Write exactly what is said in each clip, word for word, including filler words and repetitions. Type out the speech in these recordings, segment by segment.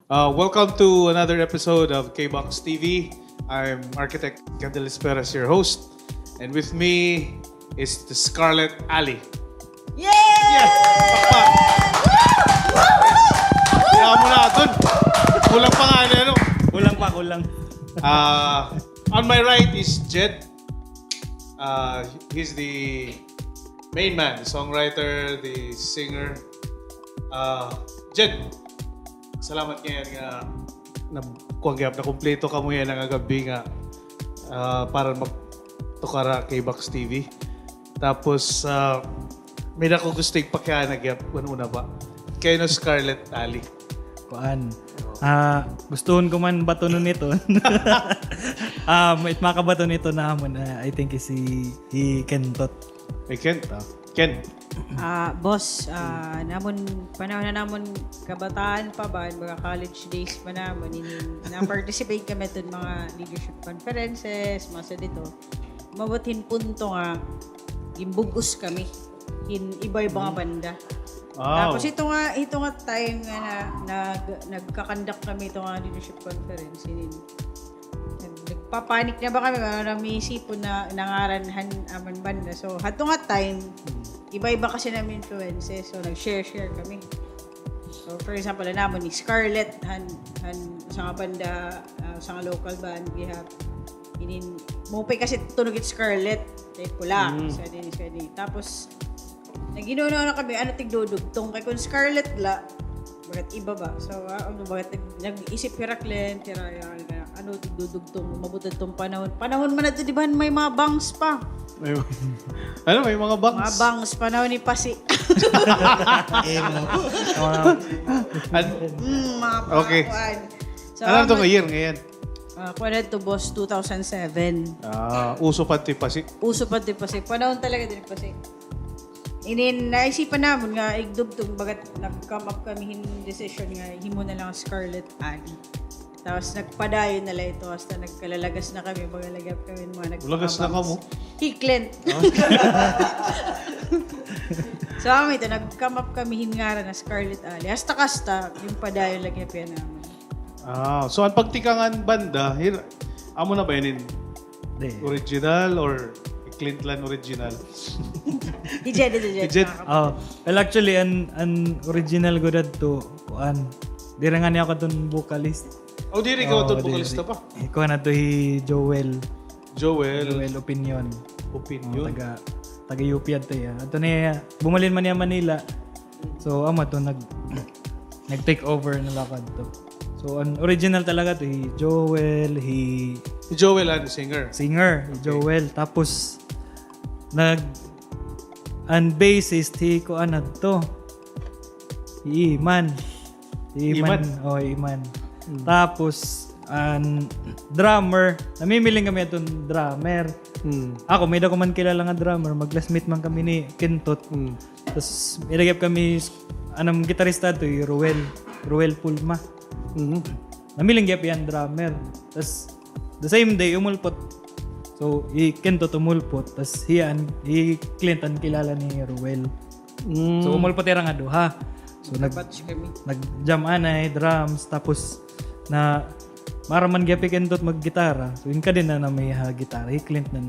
Uh, welcome to another episode of K-Box T V. I'm Architect Candel Esperas, your host. And with me is the Scarlet Alley. Yay! Yes! Pakpak! Kaya mo na, Ton. Kulang pa nga, ano? Kulang pa, kulang. Uh, on my right is Jed. Uh, he's the main man, the songwriter, the singer. Uh, Jed, salamat ngay-an nga na, kuwan gihap, nakumpleto kamo yana nga gab-i nga, ah, para magtukar ha K-Box T V. Tapos, ah, may-ada ko gusto ipakiana gihap, kuan, una pa. Kay no Scarlet Alley. Kuan. Ah, gustuhon ko man batonon iton. Um, it makabaton iton namon, ah, I think is si, si Kentot. Hi Kento. Ken. Ah, boss, ah, namon, panahon na namon kabataan pa ba, mga college days pa namon, inin, na-participate kami iton mga leadership conferences, mga sa dito. Umabot hin punto nga, gimbug-os kami hin iba-iba nga banda. Wow. Tapos ito nga, ito nga time nga na, nag-, nagka-conduct kami ito nga leadership conference, inin, nag-, nagpapanik na ba kami, wala na mi isipon na nangaran han amon banda. So, hadto nga time, iba-iba kasi nami influences. So, nag-share-share kami. So, for example, an amon ni Scarlet, han, han usa nga banda, ah, usa nga local band, we have, inin, maupay kasi tunog it Scarlet, kay pula. Mm. So, din, so, din. Tapos, naghinuno na kami, ano, tigdudugtong. Kay kun Scarlet la, bagat iba ba? So, ah, ano, bagat nag-, nag-isip hira Clint, hira, ano, tigdudugtong, umabot adton panahon. Panahon man adto, di ba, may mga bangs pa? May, ano, may mga bangs? Mga bangs, panahon ni Pasi. Eh, mga An-, Mm, mga pa-, okay. Kuan. So, ano to ang nga year ngayon? Ah, kuan adto, boss, two thousand seven. Ah, uso pa ti Pasi. Uso pa ti Pasi. Panahon talaga din Pasi. Inin, naisipan namon nga igdugtong, bagat nag-come up kami hin decision nga himo na lang Scarlet Alley. Tapos nagpadayon na la ito, hasta nagkalalagas na kami, baga lagi kami mga nagpakabang. Lagas na kamo? Hi Clint. Oh. So, amo ito, nag-come up kami hin ngaran na Scarlet Alley. Hasta kasta, ginpadayon lagi namon. Ah, so an pagtikang han banda, hir-, amo na ba inin? Di. Original or Clint la an original? Hi Jed, hi Jed. Hi Jed. Oh, well, actually, an, an original gud adto, kuan, diri ngani ako adton vocalist. Oh, diri ka adton vocalista pa? Eh, kuan adto hi Joel. Joel. Joel Opinion. Opinion. Oh, taga, taga U P adto hiya. Adto na hiya, bumulin man hiya Manila. So, amo to, nag-, nag-take over na la ako adto. So, an original talaga to, hi Joel, hi Joel an singer? Singer, hi Joel. Okay. Tapos, nag-, an bassist, hi kuan adto. Hi Iman. Hi Iman? Iman. Oh, hi Iman. Mm. Tapos, an drummer, namimiling kami adton drummer. Mm. Ako, may-ada ko man kilala nga drummer, mag-classmate man kami ni Kentot. Mm. Tas, may-ada gihap kami, an amon gitarista adto, hi Ruel, Ruel Pulma. Mhm. Namiling gihap hiya hin drummer. Tas, the same day, umulpot. So, hi Kentot umulpot. Tas, hiya an, hi Clint an kilala ni Ruel. Mm. So, umulpot hira nga duha. So, nag-, nag-jam anay, drums, tapos na, maaram man gihap hi Kentot maggitara. So, hinkadi na nami ha gitara, hi Clint na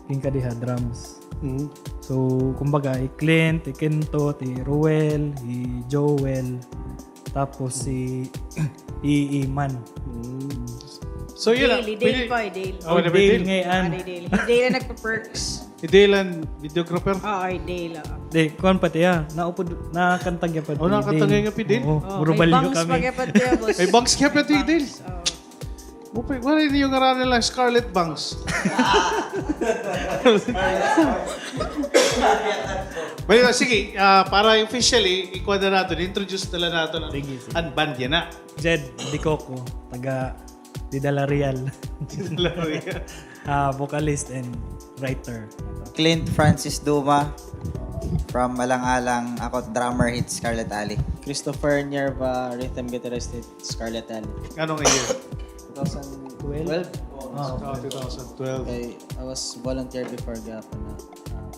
hinkadi ha drums. Mm. So, kumbaga, hi Clint, hi Kentot, hi Ruel, hi Joel, tapos si, hi Iman. Mm. So, yun lang. Dale, hi Dale pa, hi Dale. Oh, hi Dale ngay-an. Ah, hi Dale. Hi Dale an nagpa-perks. Hi Dale an videographer? Oo, hi Dale, oo. Di, kuan pa tiya. Naupod, nakanta gihap pa. Oh, nakanta gihap hi Dale? Oo, puro baliw kami. May bangs pa gihap pa tiya, boss. May bangs gihap pa tiya, hi Dale? Oo. Upay, waray niyo ngaranan la Scarlet Bangs. Balita, sige, ah, para officially, ikuan na naton, introduce na la naton an, sige, sige, an band yana. Jed Dicoco, taga Didalareal. Didalareal. Ah, vocalist and writer. Clint Francis Duma, from Alang-alang. Ako, drummer hit Scarlet Alley. Christopher Nierva, rhythm guitarist hit Scarlet Alley. Nganong year? Two thousand twelve? Ah, okay. Oh, two thousand twelve. Kay, I was volunteer before gihapon na, ah.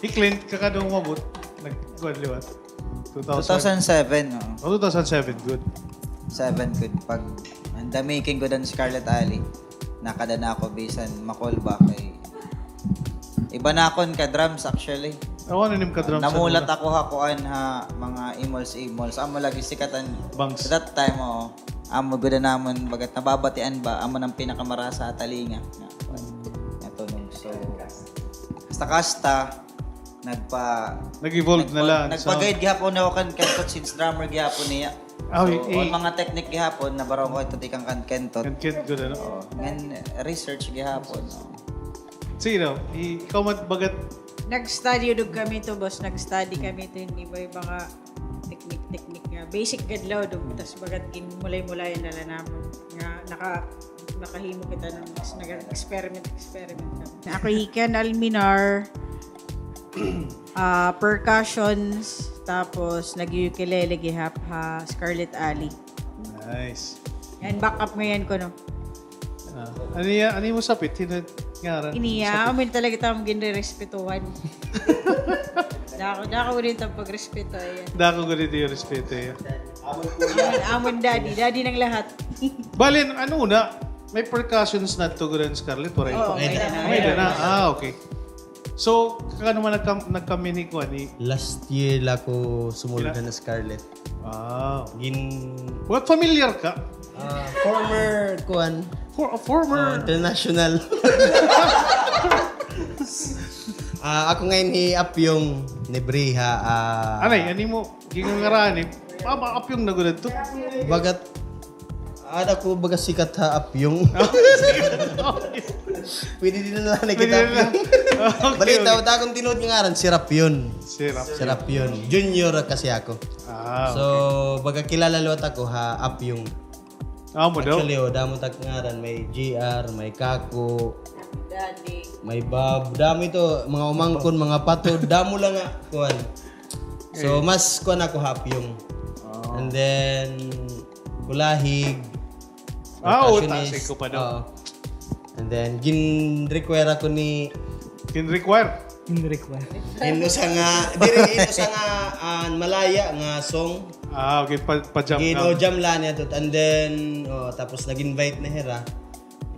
Hi Clint, kakadto umabot, nagkuan liwat. Two thousand? Two thousand seven, oo. Oh, two thousand seven, good. seven gud pag, an The Making gud han Scarlet Alley. Nakada na ako bisan makulba kay iba na akon ka-drums actually. Ako, ano nim ka-drums? Namulat ako ha kuan ha mga Imuls Imuls. Amo lagi sikat an bangs that time, oo. Amo gud an amon bagat nababatian ba, amo nang pinakamarasa ha talinga. Nga, nga tunog. So, kasta-kasta, nagpa-, nag-evolve na nagpa-, lang, so nagpa-guide gihapon ako kan Kentot since drummer gihapon niya. Ah, so, eh, an mga technique gihapon, nabaroan ko ito tikang kan Kentot. Kan Kentot, ano? Oo. Ngan research gihapon, no? Sige daw, i-, ikaw man, bagat. Nag-study dog kami to, boss. Nag-study kami to, hindi ba, yung mga technique-technique nga. Basic gad law dog, tas bagat ginmulay-mulayan na la namon. Nga, naka-, nakahimo kita ng mas nag-experiment-experiment kami. Ako, Hikan Alminar, ah, percussions, tapos nag-ukulele gihap ha Scarlet Alley. Nice. Yan, backup ngayon ko, no? Ah, ano ya-, ano mo sapit? Hin-, ngaran? Iniya, sapit. Amin talaga tamang ginrerespetuhan. Dako, dako din tamang pagrespeto, ayan. Dako ko din yung respeto, ayan. Amin, amin daddy, daddy ng lahat. Balin, ano na? May percussions na to, Grand Scarlet? Waray pa. May da na. May da na. Ah, okay. So, kakano man nagkam-, nagkami ni kuan ni? Last year la ko sumulod na Scarlet. Ah. Gin- What, familiar ka? Ah, former kuan. For, a former. Oh, international. Ah, ako ngayon hi Apyong Nebriha, ah. Anay, ani mo, gingangaran eh. Mama, Apyong na gud to. Bagat Ada ko baga sikat ha Apyong. Pwede din na lang kita Apyong. Balita, wala akong tinuod nga ngaran, si Rapyon. Si Rapyon. Si Rapyon. Junior kasi ako. Ah, okay. So, baga kilala liwat ako ha Apyong. Amo daw. Actually, oh, damo tak ngaran, may G R, may Kako, Daddy, may Bob, damo ito, mga umangkon, mga patod, damo lang nga, kuan. So, mas kuan ako ha Apyong. Oh. And then, Kulahig. Ah, oo, percussionist. Taas ko pa daw. Oo. And then, gin-require ako ni Gin-require? Gin-require. Gin-usa nga, diri, gin-usa nga, ah, Malaya nga song. Ah, okay, pa, pa-jam na. Gin-o-jam la niya to. And then, oh, tapos nag-invite na hira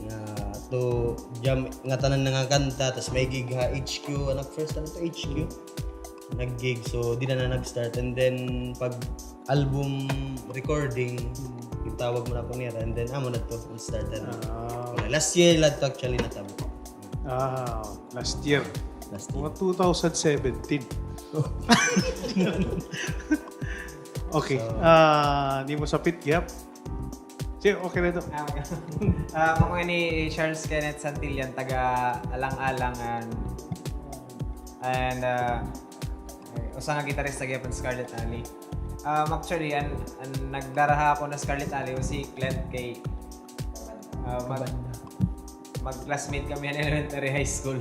nga to jam nga tanan na nga kanta, tas may gig ha H Q, anak first, ano to, H Q? Nag-gig, so di na na nag-start. And then, pag album recording, gitawag mo na ako nira, and then, amo na to, nag-start na. Ah. Last year lang to actually natabo. Ah, last year. Last year. Mga two thousand seventeen. Okay. So, ah, di mo sapit, Gap? Sige, okay na ito. Ah, okay. Ah, ako ni Charles Kenneth Santillan, taga Alang-alang, and, and, ah, usa nga gitarista gihapon Scarlet Alley. Um, actually, an, an nagdara ha ako na Scarlet Alley, si Clint kay, ah, mag-, mag-classmate kami in elementary high school.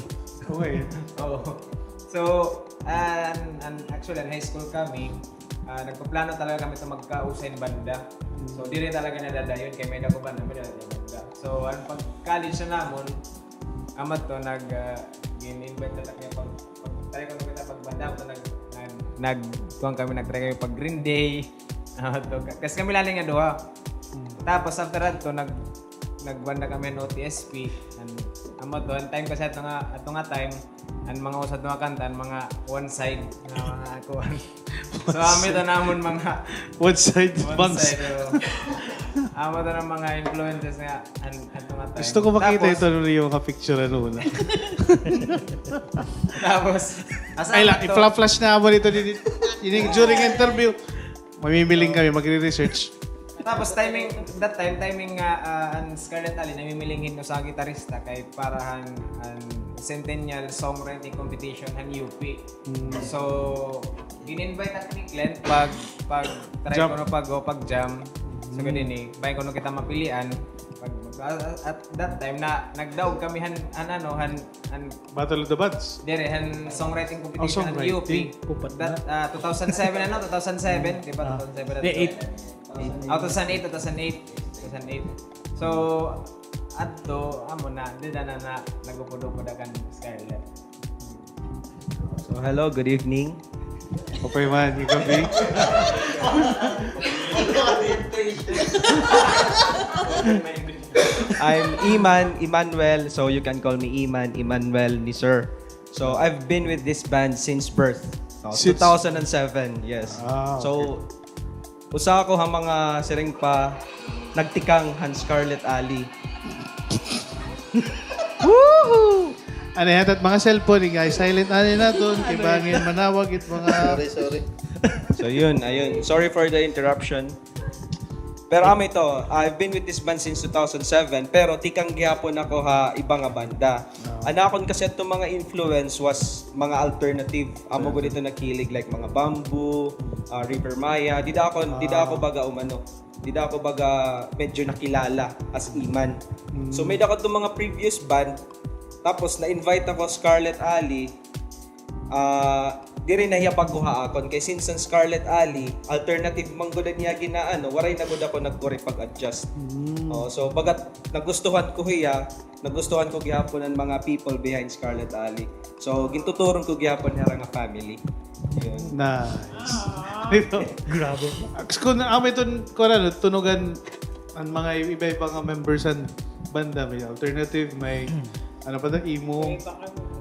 Okay. Oo. So, ah, an, an, actually, an high school kami, ah, nagpaplano talaga kami sa magkausay nga banda. So, diri talaga nadadayon kay may dako banda, may dako banda. So, an pag-college na namon, amo to, nag, ah, gin-invite na ta kami pag, pag, try ko na kita pagbanda, amo to, nag, nag, nag, kuwan kami, nag-try kami pag Green Day. Amo to, ka-, kasi kami la ini nga duha. Tapos, after adto, nag-, nagbanda kami hin O T S P. An, amo to, an time kasi ato nga, ato nga time, an mga usa ato nga kanta, an mga one side nga mga kuan. So, amo ito namon mga one side bangs. One side, oo. Amo ito nga mga influences nga, an, ato nga time. Gusto ko makita ito, ano, yung mga picture, ano, una. Tapos, ay lang, i-flash na amo dito, dito, during interview. Mamimiling kami, magre-research. Tapos timing, that time, timing nga, ah, an Scarlet Alley, namimiling hin usa nga gitarista kay para han, an Centennial Songwriting Competition han U P. So, gin-invite ako ni Clint pag, pag try ko na pag, o, pag jam. So, gani ni, bangin kuno kita mapilian. Pag, at, at that time, na, nagdaog kami han, han, ano, han, han Battle of the Bands? Diri, han songwriting competition han U P. That, ah, two thousand seven, ano? Two thousand seven, di ba? Two thousand seven, eight. Oh, two thousand eight, two thousand eight. Two thousand eight. So, adto, amo na, dida na, na, nag-upod-upod kan Scarlet. So, hello, good evening. Upay man, ikaw, B? I'm Iman, Emmanuel, so you can call me Iman, Emmanuel ni Sir. So, I've been with this band since birth. So, since two thousand seven, yes. Ah, okay. So, usa ako ha mga siring pa nagtikang han Scarlet Alley. Woohoo! Ano yan? At mga cellphone, igay silent ano naton, kay bangin manawag it mga... Sorry, sorry. So, yun, ayun. Sorry for the interruption. Pero amo ito, I've been with this band since two thousand seven, pero tikang gihapon ako ha iba nga banda. Ah. An akon kasi adto mga influence was mga alternative. Amo gud ito nakilig, like mga Bamboo, ah, River Maya. Dida ako, dida ako baga umano. Dida ako baga medyo nakilala as Iman. Mm. So, may-ada ako adto mga previous band. Tapos, na-invite ako Scarlet Alley. Ah, diri na hiya pagkuha akon. Kay since an Scarlet Alley, alternative man gud an iya ginaano, waray na gud ako nagkuri pag-adjust. Mm. Oh, so, bagat nagustuhan ko hiya, nagustuhan ko gihapon an mga people behind Scarlet Alley. So, gintuturon ko gihapon hira nga family. Yun. Nice. Grabe. Kun amo iton, kun ano, tunugan, an mga iba-iba nga members an banda, may alternative, may ano pa to, emo,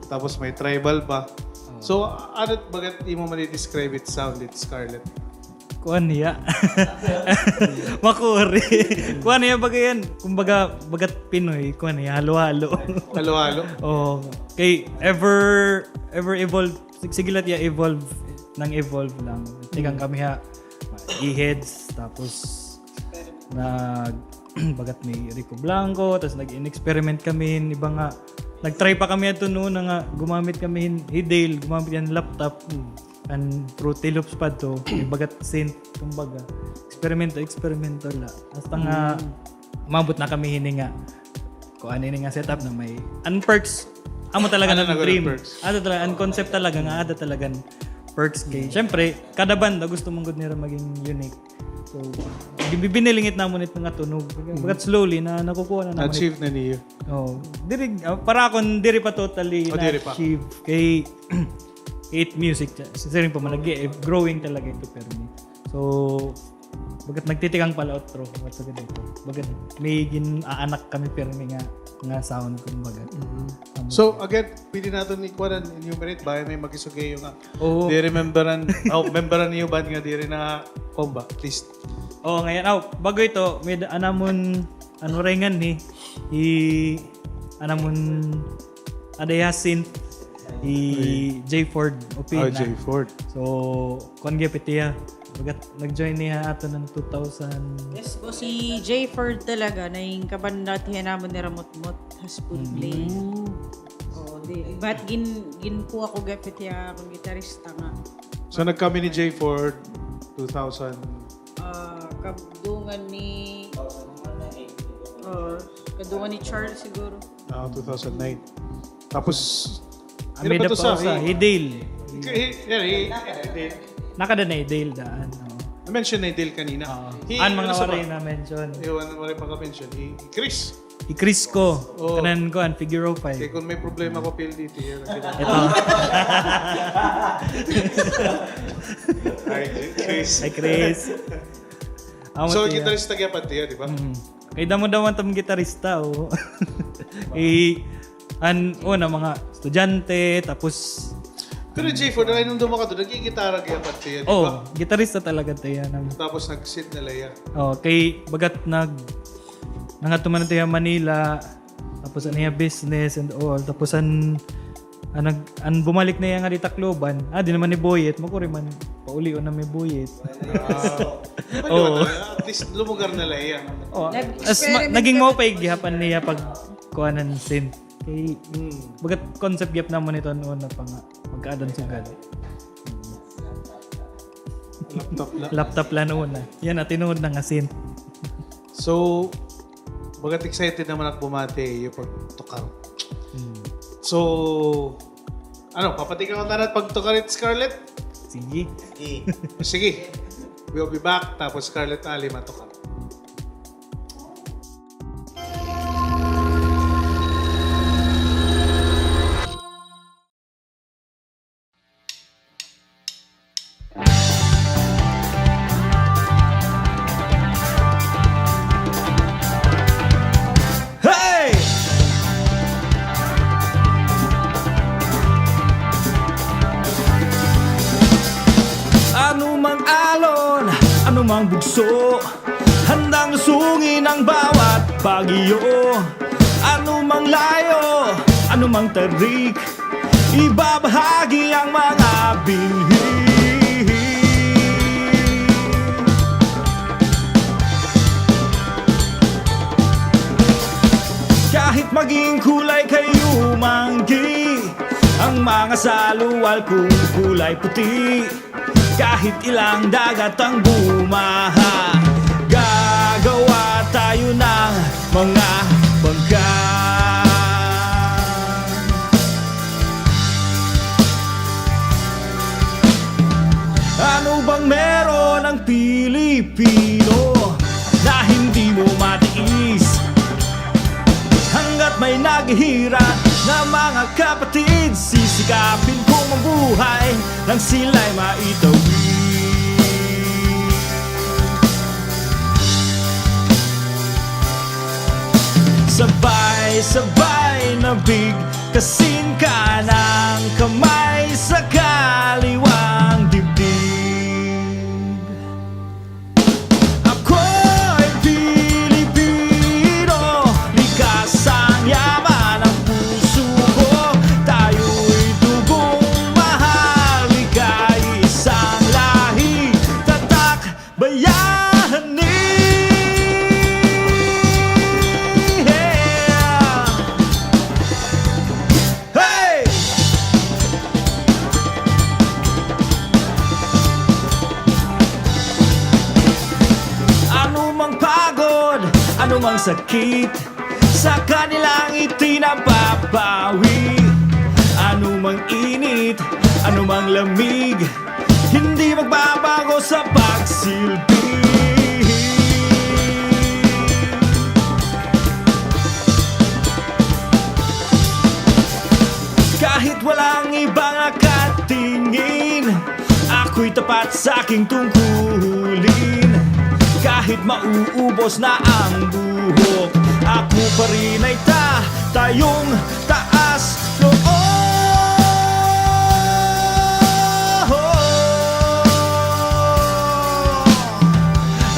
tapos may tribal pa. Oh. So, ano, bagat imo mani-describe it sound, it Scarlet? Kuan niya. Makuri. Kuan niya, baga yan. Kumbaga, bagat Pinoy, kuan niya, halo-halo. Halo-halo? Oo. Kay ever, ever evolve, sig-, sige la hiya evolve, nang-evolve lang. Tikang kami ha, E-heads, tapos nag-, bagat may Rico Blanco, tapos nag-in-experiment kami hin iba nga, nag-try pa kami adto noon nga gumamit kami hin, hi Dale, gumamit hiya hin laptop. An Fruity Loops pa adto, may bagat synth, kumbaga. Eksperimento, eksperimento la. Hasta nga, umabot na kami hini nga, kuan, hini nga setup na may, an Perks, amo talaga an dream. Ato talaga, an concept talaga nga, ato talaga an Perks kay. Siyempre, kada banda gusto man gud nira maging unique. So, bi-, binilingit namon it mga tunog. Bagat slowly na nakukuha na namon. Na-achieve na niyo. Oh, diri, ah, para akon, diri pa totally na-achieve. Kay, it music, siring pa man, nag-, growing talaga ito, permi. So, bagat nagtitikang pala otro, bagat may gin-aanak kami permi nga, nga sound, kumbaga. So, again, pwede naton ikuan, enumerate, bangin may makisugay nga. Oo. Di rememberan, oh, memberan niyo band nga diri na comba, at least. Oo, ngayon, oh, bago ito, may da-, an amon, ano, ringan ni, hi, an amon, ada hiya synth, hi Jay Ford Opina. Oh, Jay Ford. So, kuan gihap hiya. Bagat nag-join niya ato ng two thousand. Yes, po, si Jay Ford talaga, naging kabanda hiya namon ni Ramotmot, ha Spoon Play. Oh, di, but gin-, ginkuha ko gihap hiya akon gitarista nga. So, nagkami ni Jay Ford, two thousand? Ah, kadungan ni, oh, kadungan ni Charles siguro. Ah, two thousand nine. Tapos, ano ba to sa, hi Dale. Hi, hi, hi Dale. Nakada na hi Dale daan, no? Na-mention na hi Dale kanina. Oo. An mga waray na-mention. Iwan, waray pa ka-mention. Hi Chris. Hi Chris ko. Oo. Kanan ko, an figure of five. Kay kung may problema ko, P L D T, eh, ito. Hi, Chris. Hi, Chris. So, gitarista gihap hiya, di ba? Mm. Kay damo-damo an gitarista, oh. Eh, an, oh, na mga estudyante, tapos... Pero Jay Ford, ay nung dumakado, nagigitara gihap hiya, di ba? Oh, gitarista talaga hiya. Tapos nag-synth na la hiya. Oh, kay bagat nag-, nangadto man hiya Manila, tapos an iya business and all, tapos an, an nag-, an bumalik na hiya ngadi Tacloban, ah, di naman ni Boyet, makuri man, paulion na mi Boyet. Ah. Oo. At least lumugar na la hiya. Oh, naging maupay gihap an iya pagkuan han synth. Kay, bagat concept gihap namon ito noon na pa nga, magkaada hin sugad. Laptop la. Laptop la noon na. Yana, tinuod na nga synth. So, bagat excited naman ako bumati iyo pagtukar. Hmm. So, ano, papatikan ko tana pagtukar it Scarlet? Sige. Sige. Sige. We'll be back. Tapos Scarlet Alley matukar. puso, handang lusungin ang bawat bagyo. Anumang layo, anumang tarik, ibabahagi ang mga binhi. Kahit maging kulay kayumanggi ang mga saluwal kong kulay puti, kahit ilang dagat ang bumaha, gagawa tayo ng mga bangka. Ano bang meron ang Pilipino na hindi mo matiis? Hangga't may naghihirap na mga kapatid, sisikapin kong mabuhay nang sila'y maitawid. Sabay-sabay na bigkasin ka ng kamay sa kaliwang dibdib. Ako'y Pilipino, likas ang yaman ng puso ko. Tayo'y dugong mahal, ika'y isang lahi, tatak bayani. Yeah! Hey! Anumang pagod, anumang sakit, sa kanila ngiti napapawi. Anumang init, anumang lamig, hindi magbabago sa pagsilbi. Kahit walang ibang nakatingin, ako'y tapat sa aking tungkulin. Kahit mauubos na ang buhok, ako pa rin ay tatayong taas loob.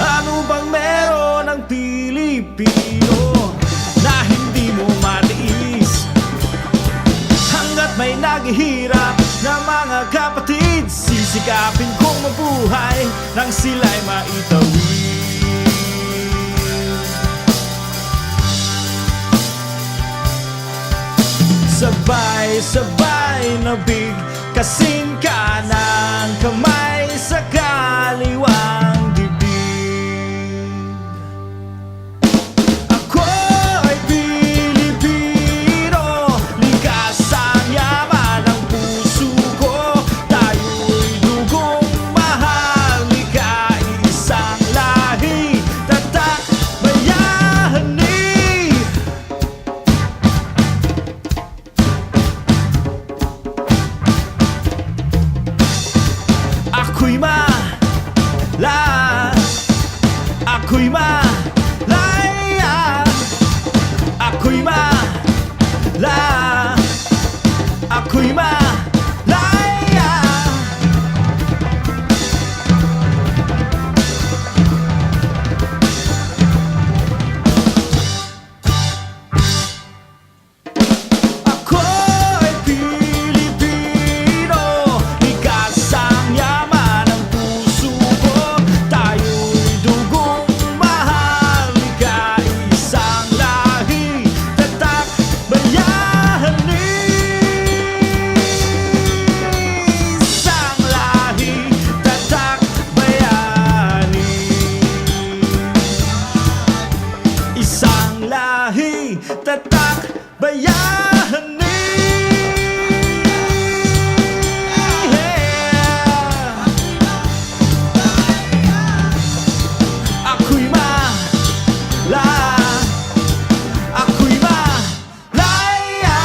Ano bang meron ang Pilipino na hindi mo matiis? Hangga't may naghihirap na mga kapatid, sisikapin kong mabuhay nang sila'y maitawid. Sabay-sabay na bigkasin ka ng kamay sa kaliwang dibdib. Ako'y Pilipino, likas ang yaman ng puso ko. Tayo'y dugong mahal, ika-isang lahi, tatak bayani. Ako'y mala-, ako'y malaya, ako'y mala-, ako'y malaya. Ako'y Pilipino, likas ang yaman ng puso ko. Tayo'y dugong mahal, ika-isang lahi, tatak bayani. Isang lahi, tatak bayani. Isang lahi, tatak bayani. Ako'y mala-, ako'y malaya.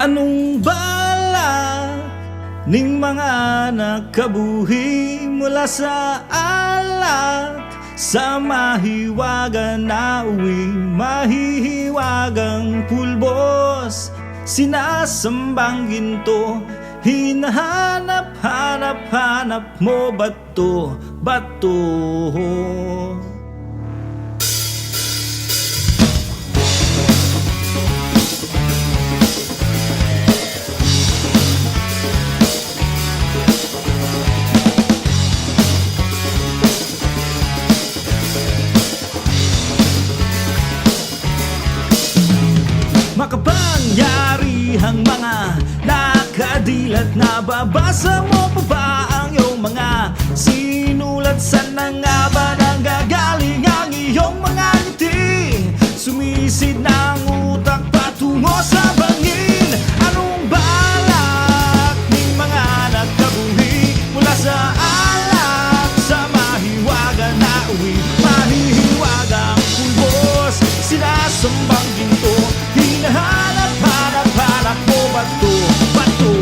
Anong balak ning mga anak kabuhi mula sa alak sa mahiwaga na uwi, mahihiwagang pulbos, sinasambang ginto, hinahanap, hanap, hanap mo ba't to, bato. Makapangyarihang mga nakadilat, nababasa mo pa ba ang iyong mga sinulat? Saan na nga ba nanggagaling ang iyong mga ngiti? Sumisid na ang utak patungo sa bangin. Anong balak ning mga anak kabuhi mula sa alak sa mahiwaga na uwi, mahihiwagang pulbos, sinasambang ginto, hinahanap, hanap, hanap mo bato, bato.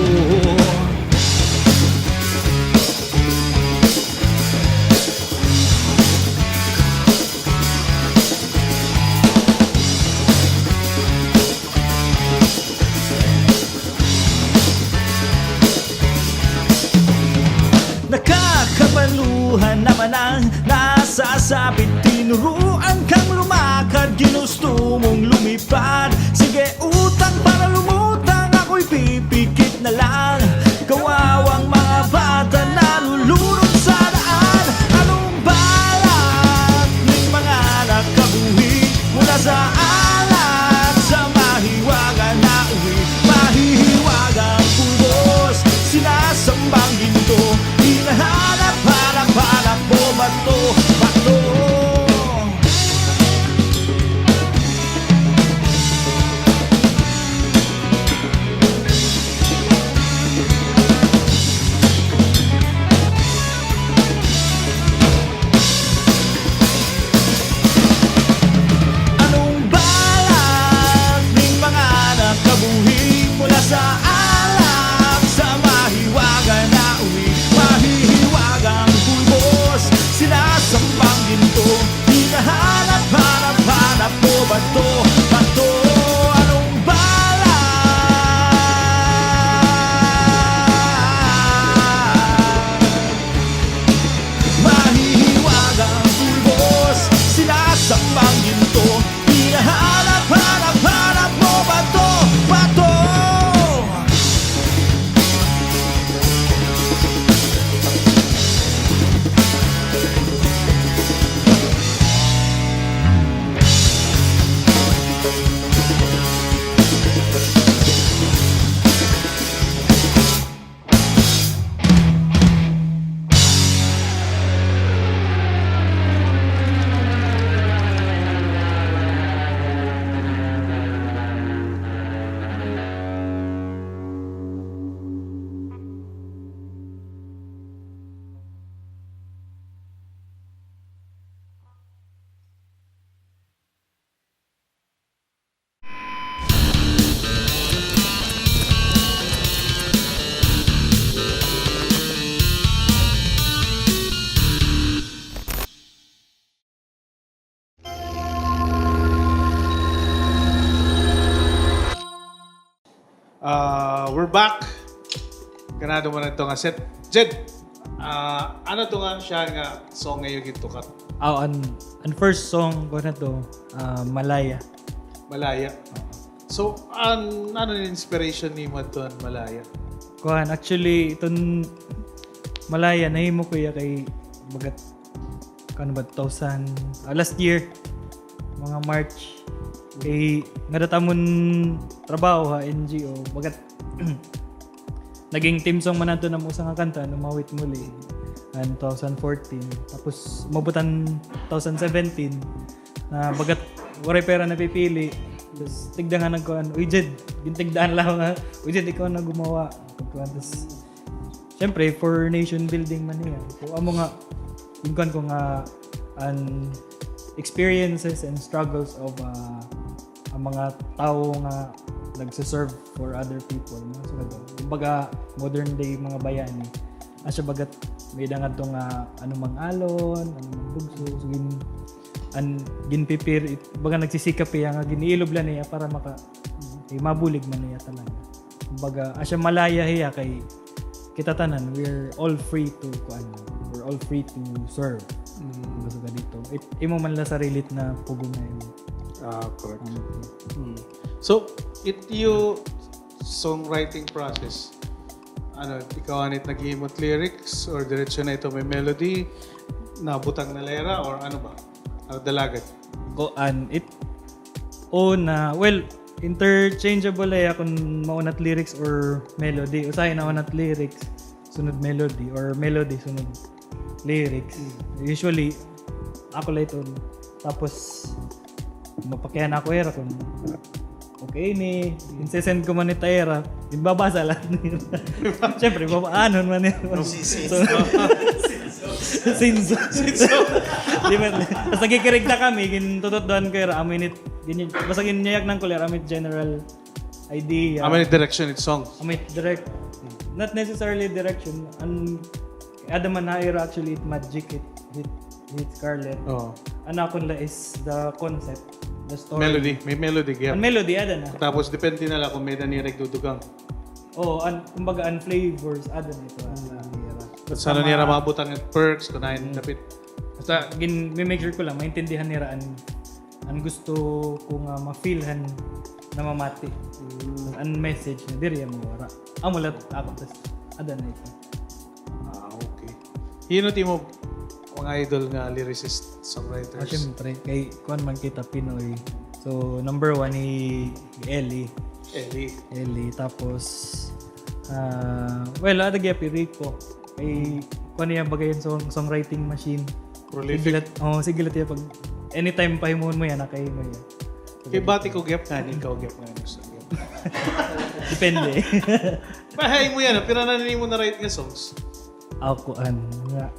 Nakakapaluhan naman ang nasasabit. Tinuruan kang lumakad, ginusto mong lumipad. Sige, utang para lumutang, ako'y pipikit na lang. Kawawang mga bata nalulunod sa daan. Anong balak ning mga anak kabuhi mula sa alak sa mahiwaga na uwi, mahihiwagang pulbos, sinasambang ginto, hinahanap, hanap, hanap mo bato, bato. Anong balak ning mga anak kabuhi mula sa alak sa mahiwaga na uwi, mahihiwagang pulbos, sinasambang ginto, hinahanap, hanap, hanap mo bato, bato. Anong balak? Mahihiwagang pulbos, sinasambang ginto, hinahanap, hanap, hanap mo bato, bato. Ah, we're back. Ganado man ito nga set. Jed, ah, ano to nga siya nga song nga iyo gintukat? Aw, an, an first song ko na to, ah, Malaya. Malaya. Oo. So, an, ano an inspiration nimo adto an Malaya? Kuan, actually, iton Malaya, nahimo ko iya kay bagat, kuan ba, two thousand, ah, last year, mga March. Kay ngada it amon trabaho ha N G O, bagat naging theme song man adto an amo usa nga kanta, an Umawit Muli, an two thousand fourteen. Tapos, umabot an two thousand seventeen, na bagat waray pa hira napipili. Tapos, tigda nga nagkuan, "Uy, Jed," gintigdaan lang nga, "Uy, Jed, ikaw na gumawa." Pagkuan, tas, syempre, for nation building man niya. So, amo nga, ginkuan ko nga, an experiences and struggles of, ah, an mga tawo nga nagse-serve for other people, no? So, kumbaga, modern day mga bayani. Asya bagat may-ada ngadto nga ano mang alon, ano mang bugso, so gin-, an-, ginpipir-, it-, baga nagsisikap hiya nga giniilob la niya para maka-, eh, mabulig man niya talaga. Kumbaga, asya malaya hiya kay kita tanan, we're all free to, kuan, we're all free to serve. Mm. Basta ka dito. It, imo man la sarilit na pugon na imo. Ah, correct. Ano to? Mm. So, it, you songwriting process, ano, ikaw anit naghimo it lyrics or diretso na ito may melody, nabutang na la hira or ano ba? Ano dalagan? Kuan, it, una, well, interchangeable la hiya kun mauna it lyrics or melody. Usahay nauna it lyrics, sunod melody, or melody, sunod lyrics. Mm. Usually, ako la iton. Tapos, mapakiana ako hira kun okay ini, insesend ko man it ha ira, ginbabasa la nira. Siyempre, babaanon man nira. So, sinso. Di ba? Basta gikirig na kami, gintututdoan ko hira, amo ini, gin-, basta ginyayagnan ko la hira, amo it general idea. Amo ini it direction it song. Amo it direct, not necessarily direction, an Ada man ha ira actually it magic, it, it, it Scarlett. Oo. An akon la is the concept, the story. Melody, may melody gihap. An melody, ada na. Tapos depende na la kung may-ada nira igdudugang. Oo, an, kumbaga an flavors, ada na ito, an, an ira. Basta ano nira mabutang it perks, kun hain dapit. Basta gin-, mi-make sure ko la, maintindihan nira an, an gusto ko nga ma-feel han namamati. Mm. An message na diri iya mawara. Amo la ako, tas ada na ito. Ah, okay. Hin-o it imo mga idol nga lyricist, songwriters? Ah, siyempre, kay kuan man kita Pinoy. So, number one, hi, hi Eli. Eli. Eli. Tapos, ah, well, ada gihap hi Rico. Kay, kuan niya, baga hin song, songwriting machine. Prolific. Sige la, oh, sige la hiya pag anytime pahimuon mo yana, kay mo yana. Kay bati ko gihap ngani, ikaw gihap ngani. Depende. Pahay mo yana, pira na nimo na-write nga songs? Ako, ano, nga,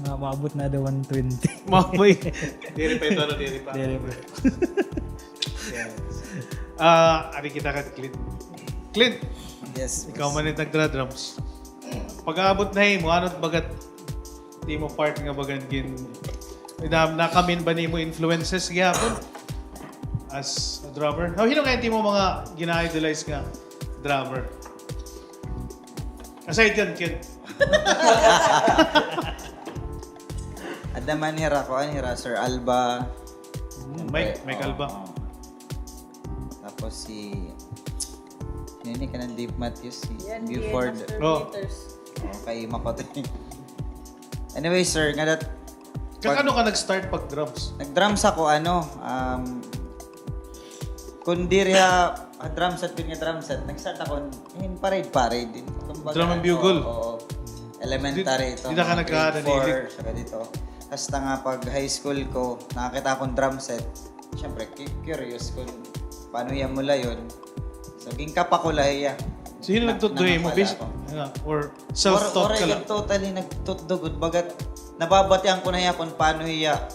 nga, maabot na ada one twenty. Mamoy. Diri pa ito, ano, diri pa. Diri pa. Yan. Ah, adi kita kan Clint. Clint! Yes, boss. Ikaw man it nagdra-drums. Pag-aabot na himo, ano it baga it imo part nga bagan gin-, na, nakamin ba nimo influences gihapon as a drummer? Now, hin-o kay it imo mga gina-idolize nga drummer? Aside kan Ken. Ada man hira, kuan, hira Sir Alba. Hmm, Mike, Mike Alba. Oo. Tapos si, sino ini kanan Dave Matthews, si Buford. Yan, Buford. Master Beaters. Oh, kay Makoto. Anyway, sir, nga dat-, kan-o ka nag-start pag-drums? Nag-drums ako, ano, um, kun diri ha, ha drum set, kun nga drum set, nag-start ako hin parade-parade. Kumbaga, drum and bugle? Oo, oo. Elementary, ito, dida ka mga grade four, saka dito. Hasta nga pag high school ko, nakakita akon drum set. Siyempre, cu-, curious kun paano hiya mulayon. So, ginkapa ko la hiya. So, hin-o nagtutdo ha imo? Basic, or self-taught ka la? Waray gud totally nagtutdo gud. Bagat, nababatian ko na hiya kun paano hiya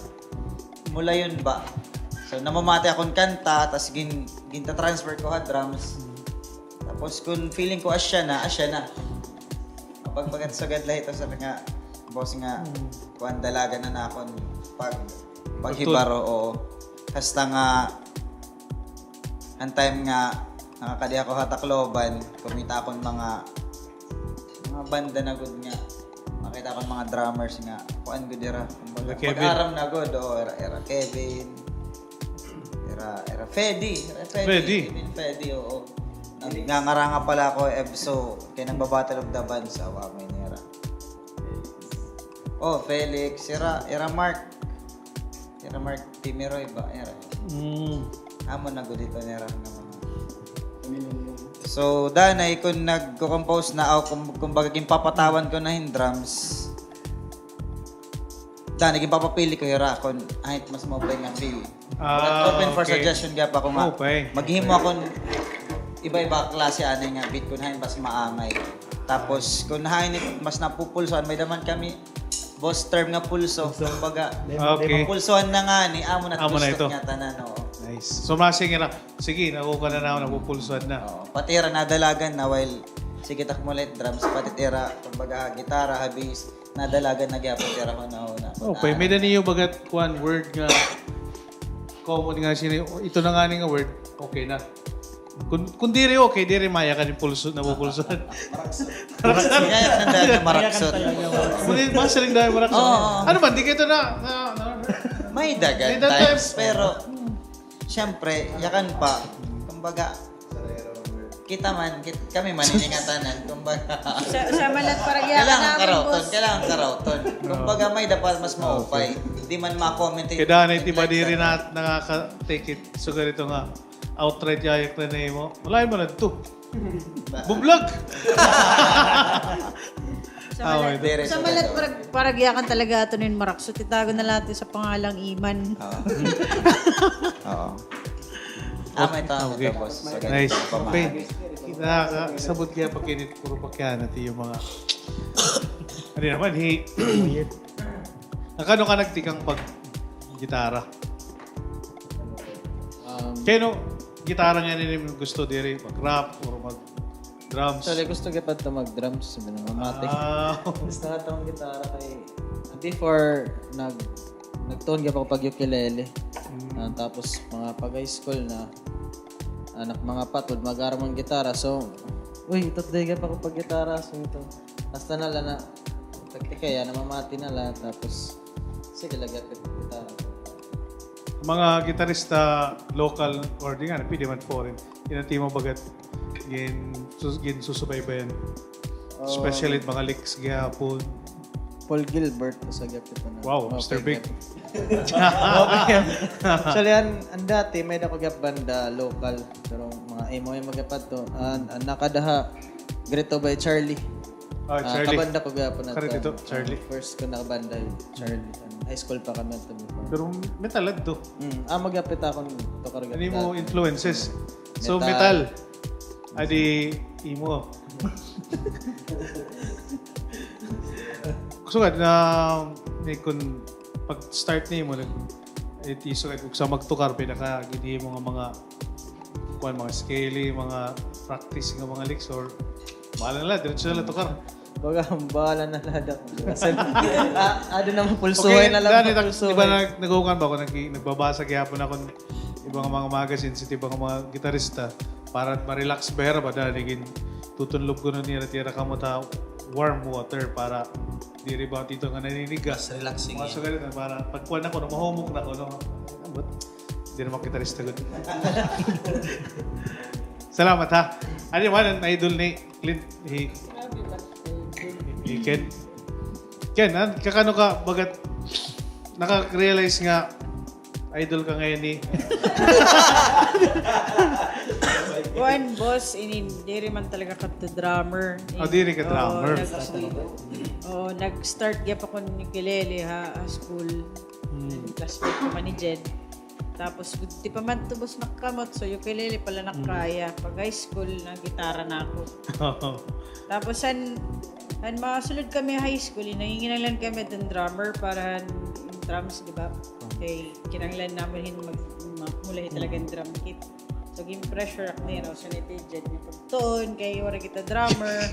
mulayon ba. So, namamati akon kanta, tas gin-, ginta-transfer ko ha drums. Tapos, kun feeling ko asya na, asya na. Kapag bagat sugad la ito, sir, nga, boss nga, kuan, dalagan na nakon pag-, paghibaro, oo. Hasta nga, an time nga, nakakadi ako ha Tacloban, kumita akon mga, mga banda na gud nga, makita akon mga drummers nga, kuan gud ira. Kumbaga, pag-aram na gud, oo, ira, ira Kevin, ira, ira Fedi, ira Fedi, Fedi. Kevin Fedi, oo. Nangangaranga pa la ako, EBSO, kay nagba-Battle of the Bands, awa, may nira. Oh, Felix, ira, ira Mark. Ira Mark Timiroy ba? Ira. Mm. Amo na gud ito nira nga mga. So, danay kun nagko-compose na ako, kum-, kumbaga, ginpapatawan ko na hin drums. Danay, ginpapapili ko hira kun hain it mas maupay nga feel. Ah, okay. But open for suggestion gihap ako nga. Maghimo akon iba-iba klase anay nga beat kun hain mas maangay. Tapos kun hain it mas napupulsoan, may-ada man kami boss term nga pulso. Pulso. Kumbaga, okay, mapulsoan na ngani, amo na it gusto niya tanan, oo. Nice. So, mga singer, sige, nakukuha na ako, napupulsuhan na. Oo, pati ira nadalagan na while sige ta kumulit drums, pati ira, kumbaga, gitara, ha bass, nadalagan na gyapon ira hunahuna. Okay, may-ada niyo bagat kuan word nga common nga sini, ito na ngani nga word, okay na. Kun, kun diri okay, diri mayakan it pulso, napupulsuhan. Maraksot. Kaya nanda niya maraksot. Muli, mas siling dahil maraksot. Oo. Ano man, di kayo na, na, na, may dagan times, pero, siyempre, yakan pa. Kumbaga, kita man, kit-, kami man, iningatanan, kumbaga. Sa, sa malat para kailangan yakan namin, karawton, boss. Kailangan karawton. Kumbaga, may dapat mas maupay. Di man ma-comment. Kaya dahil iti ba diri na nakaka-take it. So, ganito nga. Outright yayak na nimo. Wala man adto. Bublag! Sa malat, sa malat, parag, parag yakan talaga ato nin maraksot. Itago na lahat sa pangalang Iman. Oo. Oo. Tama ito, ang ito, boss. Nice. Okay. Nakakasabot kaya pag init, puro pakyan at yung mga, ano naman, hi-, nakano ka nagtikang pag gitara? Um, kaya no, gitara nga nini gusto diri, mag-rap or mag-drums? Actually, gusto gyapon ta mag-drums, sabi ng mamati. Ah. Gusto nga tong gitara kay, before, nag-, nagtuon gyapon ako pag ukulele. Mm. Ah, tapos, mga pag high school na, anak mga patod, mag-aram ang gitara. So, uy, ito, di gyapon ako pag gitara. So, ito. Hasta na la na, taktikaya, namamati na la. Tapos, sige, lagyan ko gitara. Mga gitarista, local, or di nga, pwede man foreign. Inanti mo bagat, gin, sus-, gin susubaybayan. Um, especially mga licks gyapon. Paul Gilbert, sa gyapon na. Wow, Mister Big. Actually, an, an dati, may dako gyap banda, local. Pero mga emo, emo gyap to. An, an nakadaha, Grito by Charlie. Ah, Charlie. Kabanda ko gyapon na. Charlie. First ko nakabanda, Charlie. High school pa kami ato before. Pero metal adto. Mm, ah, magyapit ako nito karga. Ano mo influences? So, metal. Adi imo. Sugad na, ni kun pag-start nimo, nag-, iti sugad, ug sa magtukar, pinaka-, gid mo nga mga kuan, mga scale, mga practice nga mga licks, or bahala na la, diretso na la tukar. Baga, bahala na la dak. Ah, adi na, mapulsuhay na la, mapulsuhay. Di ba nag-, nagkukuan ba ako, nag-, nagbabasa gyapon ako ng ibang mga magazine, sa ibang mga gitarista, para ma-relax ba hira ba, dahil naging tutunlob ko na nira, tira ka mo ta warm water para diri ba dito nga naninigas. Mas relaxing. Mga sugalit na para pagkuan ako, no, mahumok na ako, no? Ambot. Di naman kita rin sagot. Salamat, ha. Ano naman ang idol ni Clint? Hi, hi Ken. Ken, an, kakano ka, bagat naka-realize nga idol ka ngayon ni? Kuan, boss, inin, diri man talaga ka to drummer. Oh, diri ka drummer. Nag-, oh, nag-start gyapon ko ni ukulele ha, ha school. Hmm. Classmate ko man ni Jed. Tapos, di pa man tubos nakamot, so ukulele pala nakaya. Pag high school, nag-gitara na ako. Tapos, han, han masulod kami high school, nanginginahanglan kami itong drummer para han, yung drums, di ba? Kay kinahanglan namin hin mag-, mag-, mula hin talagang drum kit. So, gin-pressure ako nira, so, ni Jed, ni pagtuon, kay wala kita drummer.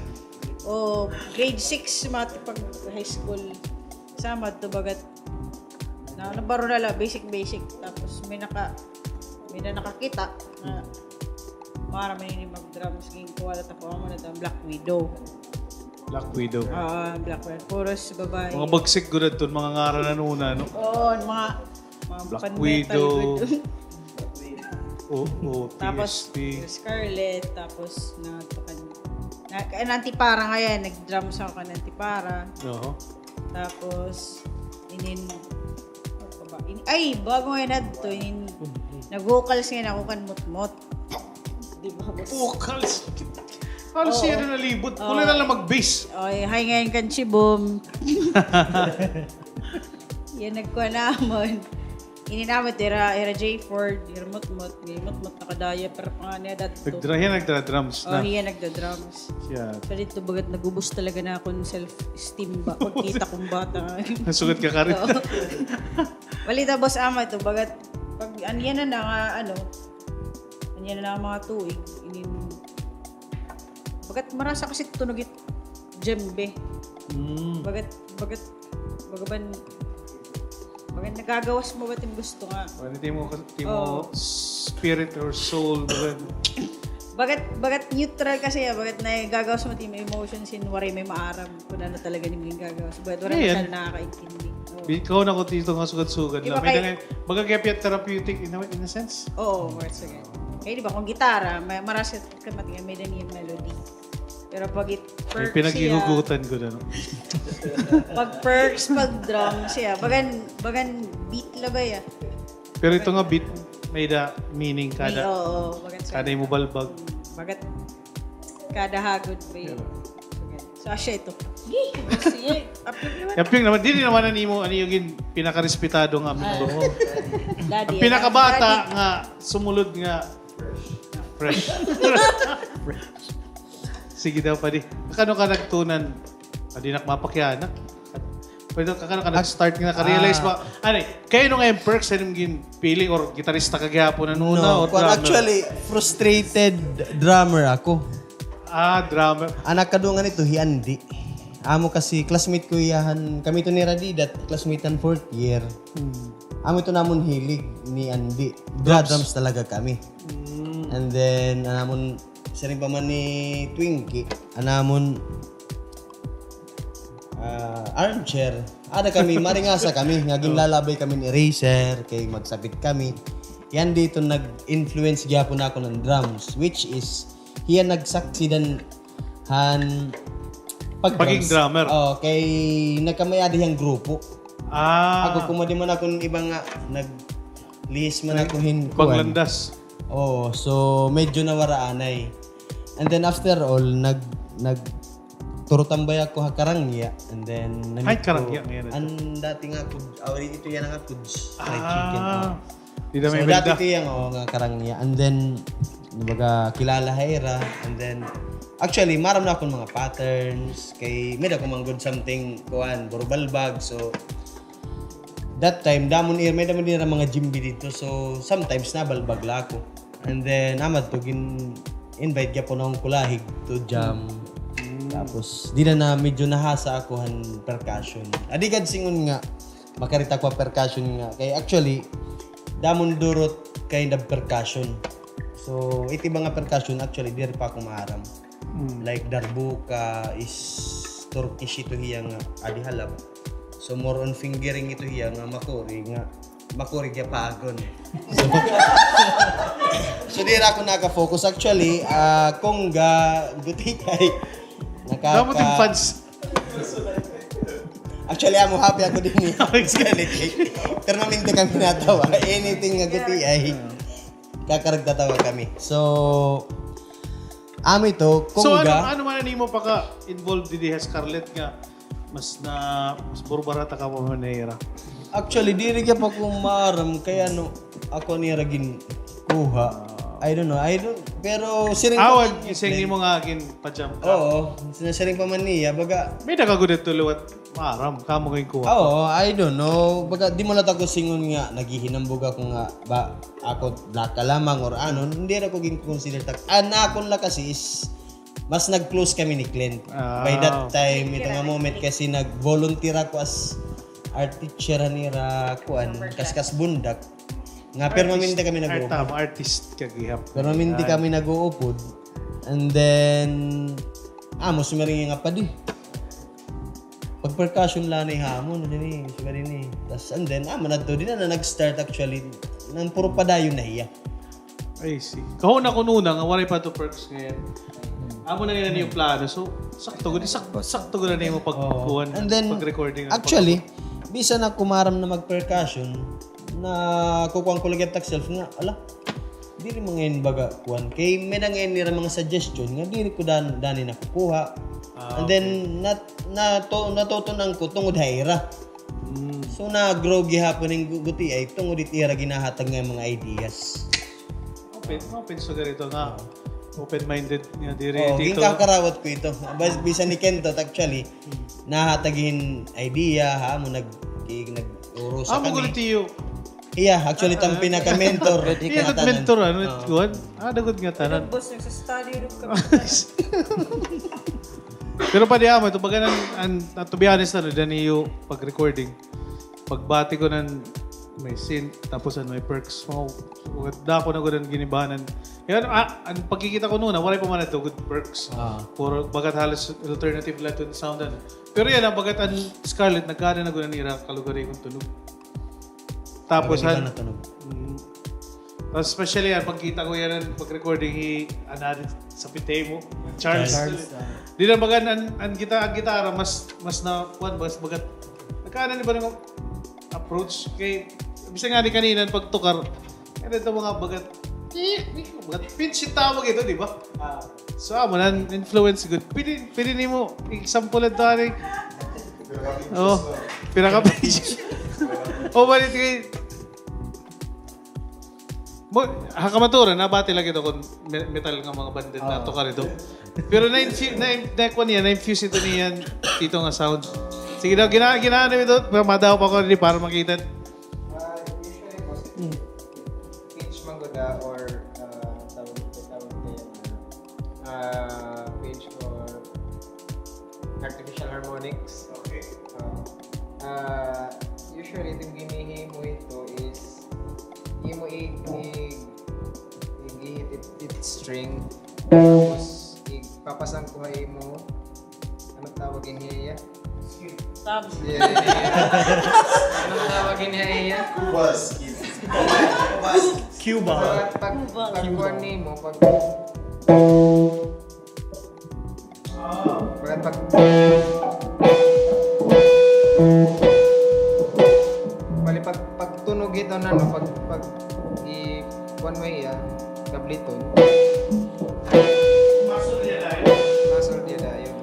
O, grade six, mga pag high school. Sama to, bagat na, nabaro na la, basic, basic. Tapos may naka-, may na nakakita na maaram man ini mag-drums, ginkuha na ako, amo na to, Black Widow. Black Widow. Ah, Black Widow. Puros babae. Mga bagsik gud adton mga ngaran nanuna, no? Oo, mga, mga Black Widow. Oo, oo, tapos, T S P. Scarlet, tapos na, na, na Antipara nga yan, nag-drums ako kan Antipara. Oo. Tapos, inin, ano pa ba? In-, ay, bago nga nadto, inin, nag-vocals nga ako kan Mutmut. Di ba, boss? Vocals? Ano siya na nalibot? Pula na lang mag-bass. Oy, hi ngayon kan Chibom. Yan, nagkuha namon. Ini namon, ira, ira J Ford, ira Mutmut, ni Mutmut nakadaya, pero pa nga niya dat-, nagdra-, hiya nagdra-drums na. Oh, hiya nagda-drums. Siya. So, dito, bagat nagubos talaga na akong self-esteem ba? Pagkita kong bata. Nasugat ka ka rin. Oo. Balita, boss, ama ito, bagat, pag, An yana na nga, ano, an yana na nga mga tuig, inin, bagat marasa kasi tunog it djembe. Mm. Bagat, bagat, baga ban, bagat nagagawas mo ba it im gusto nga? Ano it imo, it imo spirit or soul, bagat? Bagat, bagat neutral kasi, ah, bagat nagagawas mo it im emotions hin waray may maaram. Kun ano talaga nimo gingagawas. But waray masyado nakakaintindi. Oo. Ikaw na ko dito nga sugad-sugad lang. May kay, baga gihap hiya therapeutic in a, in a sense. Oo, more sugad. Kay di ba, kun gitara, may, marasa ka matingnan, may-ada niya melody. Pero pag it perks siya, pinaghihugutan ko na, no? Pag perks, pag drum siya, bagan, bagan beat la ba ya? Pero ito nga beat, may-ada meaning kada, oo, bagat kada imo balbag. Bagat kada hagod, pre. Yeah. So, asya ito. Yee! Sige. Apyong naman. Apyong naman. Dili naman an imo, ano yung gin-, pinakarespetado nga amo. Ah. Daddy, an pinakabata daddy nga sumulod nga fresh. Fresh. Sige daw, padi. Kano ka nagtunan? Padi nak mapakiana. Pero ka, ka, ka nag-start nga, naka-realize ba? Ano, kay ano nga yung perks sa imong gin-, feeling or gitarista ka gihapon, ano na, o drummer? No, actually, frustrated drummer ako. Ah, drummer. An nakadungan ito, hi Andy. Amo kasi classmate ko iyahan, kami to ni Radidat, classmate han fourth year. Hmm. Amo ito namon hilig ni Andy. Drums. Drums talaga kami. Hmm. And then, an amon, siring pa man ni Twinkie, an amon ah, armchair. Ada kami, maringasa kami, nga ginlalabay kami hin eraser, kay magsapit kami. Yan dito nag-influence gihapon ako ng drums, which is, hiya nagsaksidan han pag-drums. Paging drummer. Oo, kay nagkamay-ada hiyang grupo. Ah. Ako, kumadi man ako ng iba nga, nag-lihis man ako hin kuan. Panglandas. Oo, so medyo nawara anay. And then after all, nag-, nag-, turo tambay ako ha Karangya. And then, ay, Karangya ngayon ito. An dati nga, kud-, ah, ito yana nga, Kuds Fried Chicken, oh. Di na may dati ito yana, oh, nga Karangya. And then, kumbaga, kilala ha ira. And then, actually, maaram na akon mga patterns. Kay, may-ada ko man gud something, kuan, burubalbag. So, that time, damo man ira, may-ada man ira mga djembe didto. So, sometimes, nabalbag la ako. And then, amo adto, gin-invite gihapon akon kulahig to jam. Mm. Tapos, di na, na medyo nahasa ako han percussion. Adi gad singon nga, makarita ko ha percussion nga. Kay actually, damo man duro it kind of percussion. So, it iba nga percussion, actually, diri pa ako maaram. Mm. Like, darbuka is Turkish ito hiya nga adi halap. So, more on fingering ito hiya nga makuri, nga makuri gihap ha agon. So, so, diri ako naka-focus. Actually, ah, conga, gutiay. Naka-, damo ding fans. Actually, amo happy ako dinhi. Permanente kami natawa. Anything nga gutiay. Kakarag tatawa kami. So, amo ito, conga. So, ano, ano man an imo pagka-involved didi ha Scarlet nga mas na, mas burbarata ka pa man ha ira? Actually, diri gihap ako maaram kay ano, ako nira ginkuha. I don't know. I don't, pero siring pa man niya, siring nimo nga ginpa-jam ka. Oo, siring pa man niya, baga. May-ada ka gud ito liwat maaram, kamo ginkuha. Oo, I don't know. Baga, di man la ta ko singon nga, naghihinambog ako nga, ba, ako, black ka lamang or ano, hindi ra ko gin-consider tak. An akon la kasi is, mas nag-close kami ni Clint. Ah. By that time, ito nga moment, kasi nag-volunteer ako as art teacher han ira, kuan, Kaskas Bundak. Nga, permanente kami nag-uupod. Artist ka gihap. Permanente kami nag-uupod. And then, amo, siring nga padi. Pag-percussion la ni hamon, diri, siring ni. Tas, and then, amo na to, diri na nag-start actually. Nang puro padayon na hiya. I see. Kahuna ko nuna nga waray pa to perks ngayon. Amo na nila niyo plano. So, sakto gud, sak-, sakto gud na nimo pagkuan, and then, pag-recording, actually, bisan ako maaram na mag-percussion, nakukuan ko lagi tak self nga, ala, diri man ngay-an baga kuan. Kay may-ada ngay-an nira mga suggestion nga diri ko dan-, dani nakukuha. Ah, okay. And then, nat-, nato-, natutunan ko tungod ha ira. Mm. So, na-grow gihapon hin gu-, gutiay tungod it ira ginhahatag nga mga ideas. Open, open sugad ito nga. Oo. Open-minded nga diri. Oo, dito. Ginkakarawat ko ito. Bas-, bisan ni Kento, actually, nahatag hin idea, ha, amo nag-, ki-, nag-urusa kami. Amo gud ito, Iya, actually, it an pinaka-mentor. Iya, good mentor, ano, kuan? Ah, dagod nga tanan. Boss, nagsa-study daw kami. Pero padi amo ito, baga an, an, to be honest, ano, dida niyo pag-recording, pagbati ko nan may synth, tapos an may perks, mga, mga dako na gud an ginibanan. Kaya, ah, an pagkikita ko nuna, waray pa man ito gud perks. Ah. Puro, bagat halos alternative la iton sound, ano. Pero yana, bagat an Scarlett, nagkaada na gud an ira kalugaringon tunog. Tapos, an, mm. Tapos, especially, an pagkita ko yana, pag-recording, hi, an, an, sa pitay mo, Charles. Charles, ah. Dida baga an, an, an gita-, an gitara, mas, mas na, kuan, mas bagat, nagkaada ni ba nga approach kay, bisan ngani kanina, pagtukar, kaya ito mga bagat, bagat pinch it tawag ito, di ba? Ah. So, amo na, influence gud. Pwede, pwede nimo example ito, ani? Oh, pira ka pinch. Oh, balik kay, mo, ha kamatuoran, nabati la kita kon me-, metal nga mga banda nga tukar ito. Pero na-infu-, na-, na-, kuan niya, na-infuse ito niyan, dito nga sound. Sige daw, gina-, gina-, ano ito? Madaw pa ko rin para makita. Ah, usually, boss, pinch man gud, ah, or, ah, tawag, tawag niya, ah, pinch or artificial harmonics. Okay. Ah, ah, usually, it an ginhihimo hito is, imo ig-, ig-, ig-hit it, it string. Tapos, igpapasang ko ha imo. Ano tawag ini hiya? Tab. Yeah. Ano tawag ini hiya? Cuba. Cuba. Pag, pag, pag kuan nimo, pag, pag, pag, bali, pag, pag tunog ito na, no, pag, pag i-, kuan mo hiya, kabliton. Muscle niya dayon. Muscle niya dayon.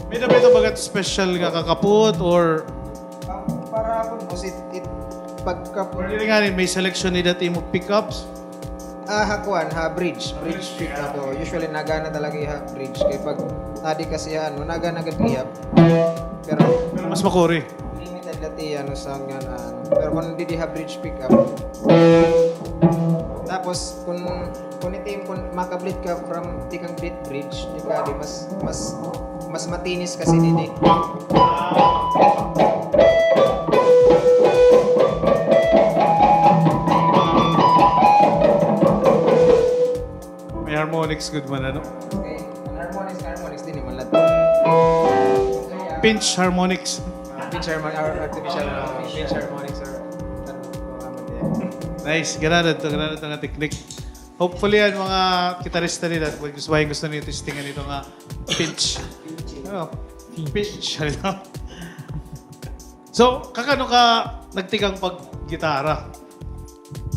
May-ada ba ito bagat special nga kakapot or? Para ako, boss, it, it, pagkapot. Or diri ngani, may selection ni dati mo pickups? Ah, ha kuan, ha bridge. Bridge pickup. So, usually, nagana talaga ha bridge. Kay pag adi kasi, ano, nagana gud ihap. Pero mas makuri. Limited la it iya, ano, sound nga, ano. Pero kon didi ha bridge pickup, tapos, kon, kon ito, kon makablit ka from tikang bit bridge, di ba, di mas, mas, mas matinis kasi didi. May harmonics gud man, ano? Okay. An harmonics, harmonics diri man la. Pinch harmonics. Ah, pinch harmon-, ar-, artificial, ah, pinch harmonics or, ano, yeah. Nice. Ganado ito, ganado ito nga technique. Hopefully, an mga gitarista nira, gusto, gusto niyo testingan ito nga pinch. Pinch. Ano? Pinch. Ano? So, kakano ka nagtikang paggitara?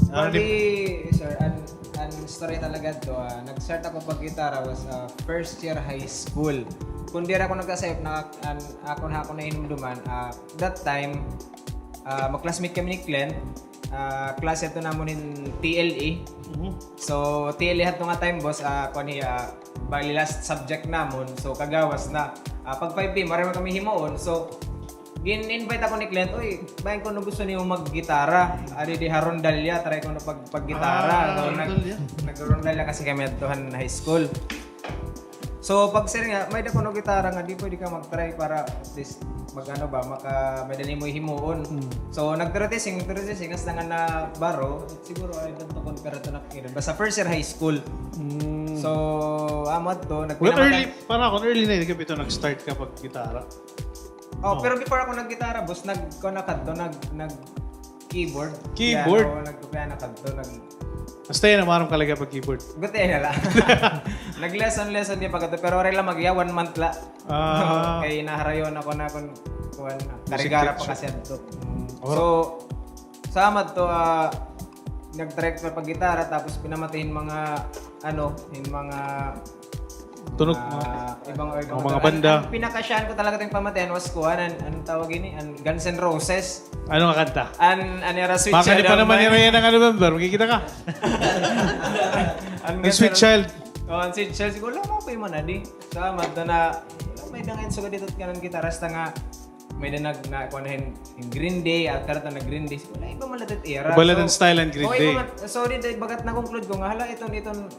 Bali, sir, an, an istorya talaga ito, ah, nag-start ako paggitara was, ah, first year high school. Kon diri ako nagkasayop, na, an, akon, akon nahinumduman, ah, that time, ah, mag-classmate kami ni Clint, ah, klase ito namon hin T L E. Mhm. So, T L E hadto nga time, boss, ah, kuan hiya, ah, bali last subject namon. So, kagawas na, ah, pag five P M, waray man kami himuon. So, gin-invite ako ni Clint, "Uy, bangin kuno gusto nimo maggitara. Adi di ha rondalya, try kuno pag, paggitara." Ah, so, nag-, rondalya. Nag-rondalya kasi kami adto han high school. So, pagsiring niya, "May-ada kuno gitara nga, di pwede ka mag-try para at least mag-ano ba, maka-, may-ada nimo hihimuon." Hmm. So, nagtry-testing, nagtry-testing, hasta nga nabaro, siguro, I don't know kon pira ito na, basta first year high school. Hmm. So, amo adto, nagpinamatan. Early, para akon, early na ito, ito nag-start ka paggitara. Oh, pero before ako naggitara, boss, nag-, kuan na kadto, nag-, nag-keyboard. Keyboard? Piano, nagpipiano kadto, nag- Basta yana, maaram ka la pag-keyboard. Gutiay na la. Nag-lesson, lesson gihap kadto, pero waray la mag-iya, one month la. Ah. Kay naharayo na ko na kon kuan, karigara pa kasi adto. Mm. So, sa amo adto, ah, nag-try ko paggitara, tapos pinamati hin mga, ano, hin mga tunog, ah, mga ibang, ibang mga banda. An, an pinakasyahan ko talaga ito nga pamatian was kuan, an, anong tawag ini? An Guns N' Roses. Ano nga kanta? An, an ira Sweet Child of Mine. Makani pa naman ira yana nga November, makikita ka. An Sweet Child. Oh, an Sweet Child. Siguro, la, mao pa man adi. Sa amo adto na, may dangan sugad dito kanan gitarista nga, May da nag-, na, kuan hin, hin Green Day, at karata nag-Green Day. Wala, iba man la it ira. Iba la it style an Green Day. So, sorry, day, bagat na-conclude ko nga, hala, iton, iton,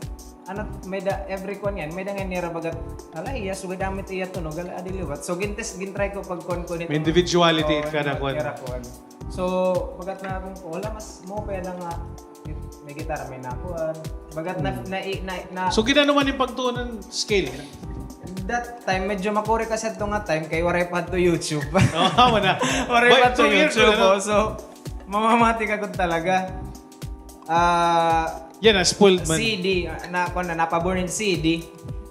ano, may da, every kuan yan, may da nga nira bagat, hala, iya, sugad damit iya tunog, hala, adi liwat. So, gin-test, gin-try ko pag kuan ko nito. May individuality kada kuan. Ira kuan. So, bagat na akong, wala, mas mo pa lang nga, may gitara, may nakuan. Bagat na, na, na, na. So, gin-ano man it pagtuon hin scale? That time, medyo makuri kasi adto nga time, kay waray pa adto YouTube. Oo, wala. Waray pa adto YouTube, oh. So, mamamati ka gud talaga. Ah, yan, ah, spoiled man. C D, ah, na, kuan na, napabor hin C D.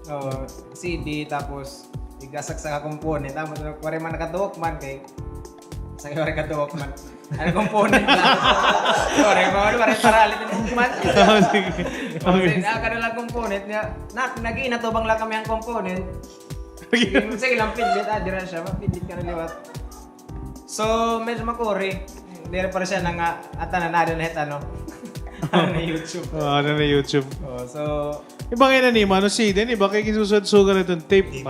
Oh, C D, tapos, igasaksak nga component. Tapos, waray man nakatuok man kay, sa waray katuok man. An component na. Sorry, mga wala, waray paralit an component. Oh, sige. Okay. Sige, ah, kada lang component niya. Na, nag-iinatubang lang kami an component. Sige, sige lang, pidlit. Ah, dira siya. Mapidlit ka na liwat. So, medyo makuri. Dira pa rin siya na nga, at ano, na rin, ano. Ano na YouTube. Oh, ano na YouTube. Oh, so, iba nga na ni Mano C D, iba kay ginsusud-sugar iton tape.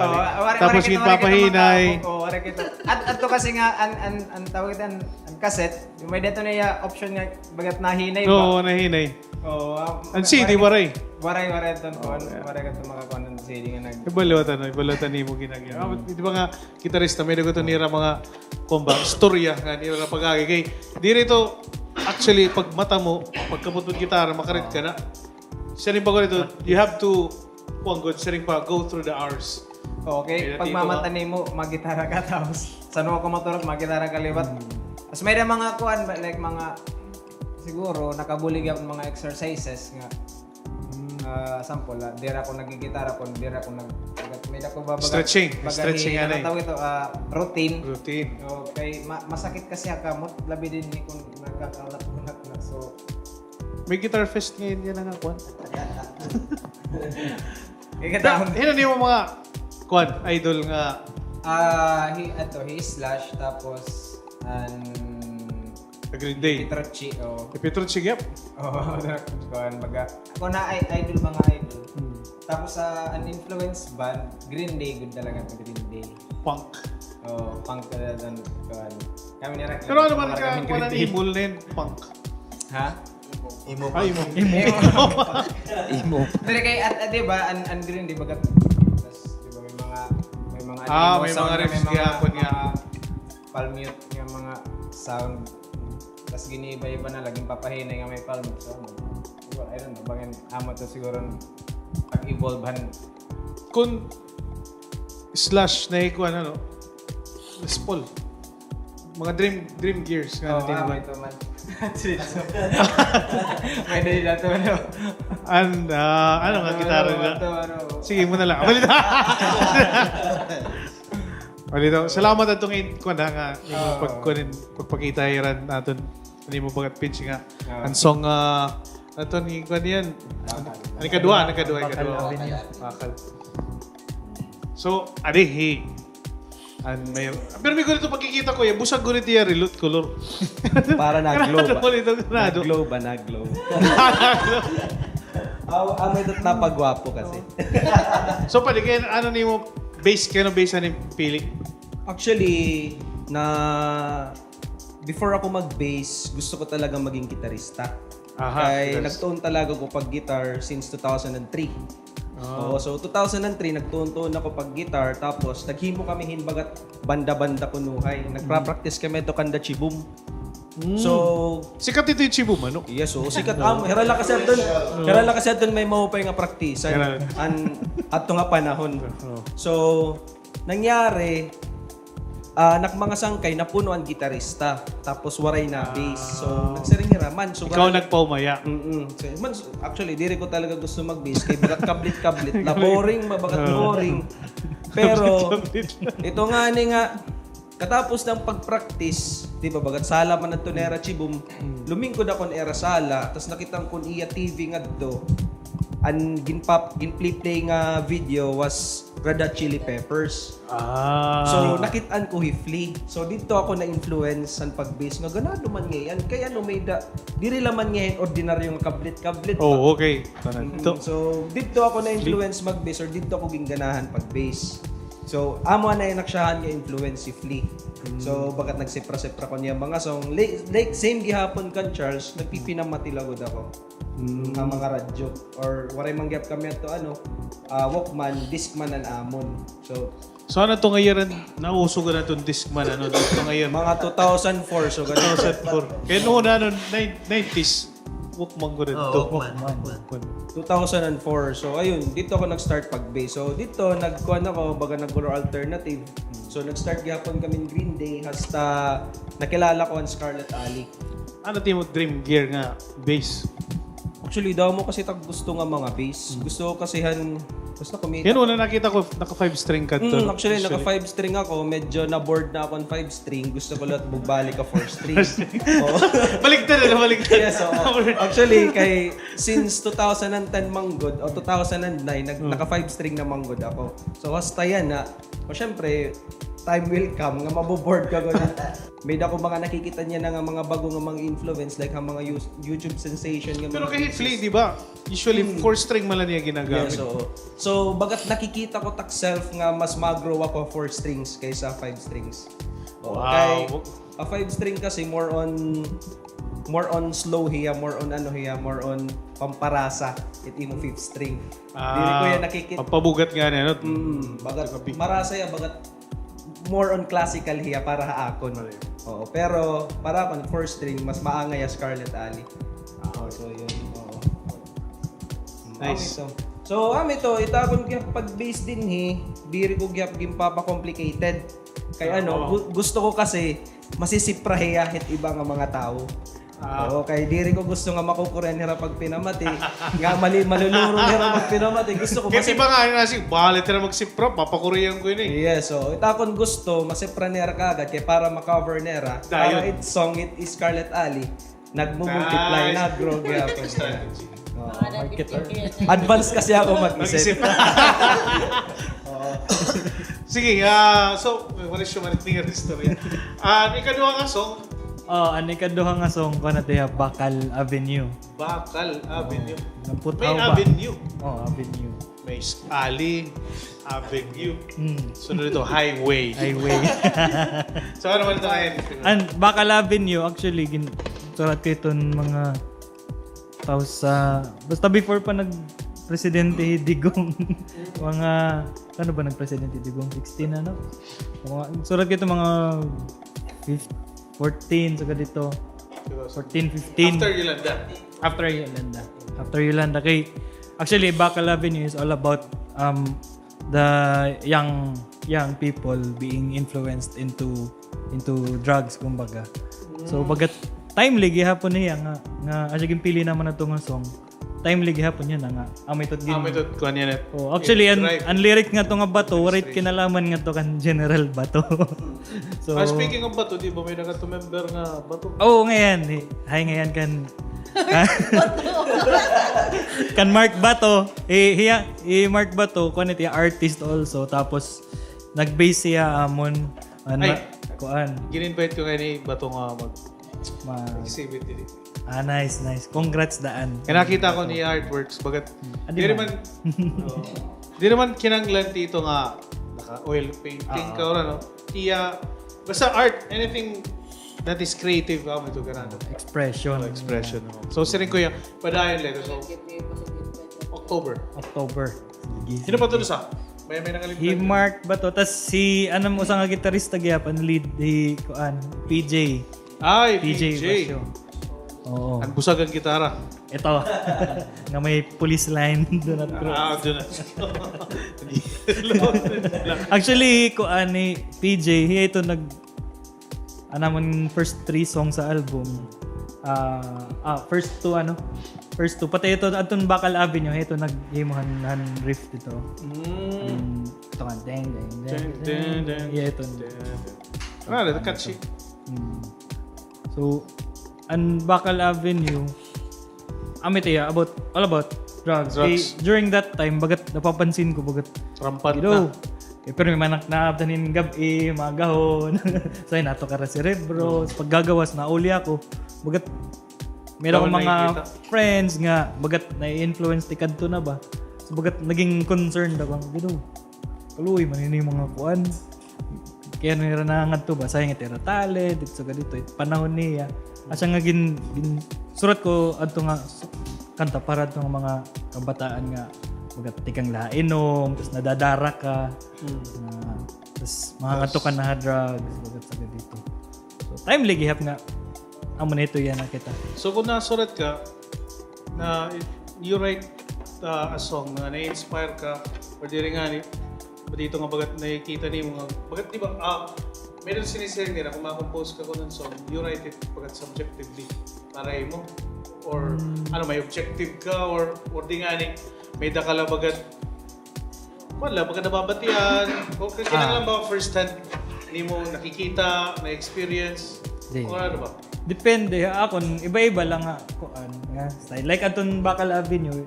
Tapos ginpapahinay. Oo, waray kita. At, adto kasi nga, an, an, an tawag ito, an, an cassette, yung may dito na iya option nga, bagat nahinay ba? Oo, nahinay. Oo, ah, an C D, waray. Waray, waray ito, waray ka ito makakuha ng C D nga nag- Iba liwat, ano, iba liwat an imo ginagyan. Ah, di ba nga, gitarista, may dagot nira mga, kuan ba, istorya nga nira nga pag-agi. Kay, diri to, actually, pag mata mo, pagkabot mo gitara, makarit ka na. Siring pa ko dito, you have to, kuan gud, siring pa, go through the hours. Okay, pag mamata nimo, magitara ka, tapos, san-o ako maturog, magitara ka liwat. Tapos may da mga kuan ba, like, mga, siguro, nakabulig ako mga exercises nga, ah, sample, ah, dira ko nagigitara, kun dira ko nag-, may da ko babaga, stretching, baga stretching, ano tawag ito, ah, routine. Routine. Okay, ma-, masakit kasi an kamot, labi din ni kun nagkakaunat-unat na. So, may Guitar Fest ngayon, yan ang kuan. Kaya hin-o nimo mga kuan, idol nga? Ah, hi, ato, hi Slash, tapos, an Green Day. Petrucci, oh. Petrucci, yep. Oh, kuan, baga. Ako na, idol, mga idol. Hmm. Tapos, ah, an influence band, Green Day, gud talaga to, Green Day. Punk. Oh, punk talaga, kuan. Kami ni Rock. Pero ano man ka, kuan, an emo, punk? Ha? Emo. Ay, emo. Emo. Emo. Pero kay, at, at, di ba, an, an Green Day, baga, tas, di ba, may mga, may mga, ah, may mga riffs, may mga, mga palm mute nga mga sound. Tas giniiba-iba na, laging papahinay nga may palm mute sound. Siguro, I don't know, bangin amo to siguro pag-evolve han. Kun Slash na ikuan, ano? Les Paul. Mga dream, dream gears nga natin. May ito man. May dali na ito, ano? An, ah, ano nga gitara nila? Sige mo na lang. Balita. Balita. Salamat atong in-, kuan, ha, nga imo pagkuan, pagpakita hiran naton. Ano mo bagat pitch nga? An song, ah, aton, kuan yan. An ikadua, an ikadua, ikadua. Bakal. So, adi, hi. An may, pero may ganito pagkikita ko, yan, busag ganito yan, reload color. Para na-glow ba? Ganado, ganado. Na-glow ba? Na-glow. Aw, amoy dat napagwapo kasi. So, pwede kay, ano nimo, bass, kay ano bass an pili? Actually, na, before ako mag-bass, gusto ko talaga maging gitarista. Aha, kay nagtuon talaga ko pag-guitar since two thousand and three. Ah. Oo, so two thousand and three, nagtuon-tuon ako pag-guitar, tapos naghimo kami hin bagat banda-banda kunuhay. Nagpa-practice kami ito kanda Chibum. Mm. So, sikat ito yung Chibum, ano? Yes, oo, sikat. Hira la kasi adton, hira la kasi adton may maupay nga practice-an. An, adto nga panahon. Oo. So, nangyari, ah, nak mga sangkay, napuno an gitarista. Tapos waray na bass. So, nagsiring hira man. So, ikaw nagpaumaya. Mm-mm. So, man, actually, diri ko talaga gusto mag-bass. Kay bagat kablit-kablit. La boring, mabagat boring. Pero, ito nga ni nga, katapos ng pag-practice, di ba, bagat sala man adto nira Chibum, lumingkod ako nira sala, tas nakita ko iya T V ngadto, an ginpap-, gin-play-play nga video was Red Hot Chili Peppers. Ah. So, nakit-an ko hi Flea. So, didto ako na-influence san pag-bass nga ganado man ngay-an. Kay ano, may da-, diri la man ngay-an ordinaryo nga kablit-kablit. Oh, okay. So, didto ako na-influence mag-bass or didto ako ginganahan pag-bass. So, amo anay naksyahan nga influence si Flea. So, bagat nagsipra-sipra ko niya mga song. Like, like, same gihapon kan Charles, nagpipinamati lagod ako. Nga mga radyo. Or, waray man gihap kami ato, ano, ah, Walkman, Discman an amon. So, So, ano to ngayon, nauso ka na itong Discman, ano, ito ngayon? Mga two thousand four, so ganun. Two thousand four. Kaya noon, ano, nine-, nineties, Walkman ko rin to. Oo, Walkman, Walkman. Two thousand four. So, ayun, dito ako nag-start pag-bass. So, dito, nagkuhan ako, baga nagkulo alternative. So, nag-start gihapon kami Green Day, hasta nakilala ko an Scarlet Alley. Ano it imo dream gear nga bass? Actually, damo kasi ta gusto nga mga bass. Gusto ko kasi han, basta kumita. Yan, una nakita ko, naka five string ka to, no? Mm, actually, naka five string ako. Medyo na-bored na ako ng five string. Gusto ko lahat bumalik ka four string. Oo. Baligtad na, baligtad. Yes, oo. Actually, kay, since two thousand and ten manggod, o two thousand and nine, nag-, naka five string na manggod ako. So, hasta yana, o syempre, time will come nga mabobored ka gud. May dako mga nakikita niya na nga mga bago nga mga influence, like, ha mga Yus-, YouTube sensation nga mga artist. Pero kay Flea, di ba? Usually, four string man lang niya ginagamit. Yes, oo. So, bagat nakikita ko tak self nga mas mag-grow ako four strings kaysa five strings. Oo, wow. Kay, a five string kasi more on, more on slow hiya, more on ano hiya, more on pamparasa it imo fifth string. Dili ko yan nakikita. Pampabugat nga niya, no? Mm, bagat marasa hiya, bagat more on classical hiya para ha akon. Oo, pero para akon, four string, mas maangay ha Scarlet Alley. Oo, so yun. Oo. Nice. Amo ito. So, amo ito, ito akon gihap pag-bass dinhi, diri ko gihap ginpapa-complicated. Kay ano, gu-, gusto ko kasi masisipra hiya hit iba nga mga tawo. Oo, kay diri ko gusto nga makukurian hira pagpinamati. Nga mali-, malulurong hira pagpinamati. Gusto ko kasi iba nga, ano, sige, bahala hira magsipra, papakurian ko ini. Yes, so, it akon gusto, masipra nira kaagad, kay para ma-cover nira, para it song, it Scarlet Alley, nagmu-multiply, nag-grow gihapon. Strategy. Oo, marketer. Advance kasi ako mag-isip. Mag-isip. Oo. Sige, ah, so, what is your marketing history? Ah, an ikaduha nga song? Oh, an ikaduha nga song, kuan na tiya, Bakal Avenue. Bakal Avenue. May avenue. Oh, avenue. May alley, avenue. Sunod ito, highway. Highway. So, ano man ito, Ian? An Bakal Avenue, actually, gin-, surat ko iton mga tao sa, basta before pa nag-presidente hi Digong. Mga, ano ba nag-presidente hi Digong? Sixteen, ano? Mga, surat ko iton mga fif-, fourteen, sugad dito. Fourteen, fifteen. After Yolanda. After Yolanda. After Yolanda. Kay, actually, Bakal Avenue is all about, um, the young, young people being influenced into, into drugs, kumbaga. So, bagat timely gihapon niya nga, nga, asya ginpili naman ato nga song. Timely gihapon niya na nga. Amo ito, kuan niya na. Oh, actually, an, an lyric nga to nga Bato, waray kinalaman nga to kan General Bato. So, ah, speaking of Bato, di ba may nakatumember nga Bato? Oo, ngayan. Hi, ngayan kan, kan Mark Bato. Eh, hiya, eh, Mark Bato, kuan ito, artist also. Tapos, nag-base siya amon. Ay, kuan. Gin-invite ko kay ni Bato nga mag-, mag-exhibit diri. Ah, nice, nice. Congrats daan. Kay nakita ko ni artworks, bagat, diri man, diri man kinahanglan ito nga naka-oil painting ka or ano. Iya, basta art, anything that is creative, amo ito, ganado. Expression. Oh, expression, oo. So, siring ko iya, padayon later. So, October. October. Sino pa ito sa? May, may nangalimtan. Hi Mark Bato. Tas si, ano mo, usa nga gitarista gihapon, lead, hi, kuan, P J. Ay, P J. P J Basyo. Oo. An busag an gitara. Ito. Nga may police line, do not cross. Ah, do not cross. Actually, kuan ni P J, hiya ito nag-, an amon first three songs sa album. Ah, ah, first two, ano? First two. Pati ito, adton Bakal Avenue, ito naghimo han, han riff dito. Mm. An, ito nga, deng, deng, deng, deng, deng. Yeah, ito. Deng, deng. Ah, catchy. Mm. So, an Bakal Avenue, amo ito, yeah, about, all about drugs. Drugs. Kay, during that time, bagat napapansin ko, bagat rampant na. Eh, pero may manak na abdan hin gab-i, magahon. So, yun, natukar an serebro. Sa paggagawas, nauli ako. Bagat, meron akong mga friends nga, bagat na-influence tikadto na ba? So, bagat naging concerned ako. Gido. kaluoy man ini mga kuan. Kay ano nira nangadto ba? Sayang it ira talent, it sugad didto, it panahon niya. Asya nga gin, gin, surat ko adto nga su-, kanta para adto nga mga kabataan nga baga tikang la ha inom, tas nadadara ka. Mm. Ah, tas mga ngadto ka na ha drugs, baga sugad didto. So, timely gihap nga amo na ito yana kita. So, kung nasurat ka, na you write, uh, a song na na-inspire ka, or diri ngani, ba dito nga bagat nakikita nimo nga, bagat di ba, ah, may doon sinising nila, kung ma-compose ka kuno hin song, you write it bagat subjectively, para imo, or, hmm, ano, may objective ka, or, or di ngani, may dakala bagat, wala, bagat nababatian, o kinahanglan ba first hand nimo nakikita, na-experience, di, o ano ba? Depende, ha akon, iba-iba lang nga, kuan, nga style. Like, aton Bakal Avenue,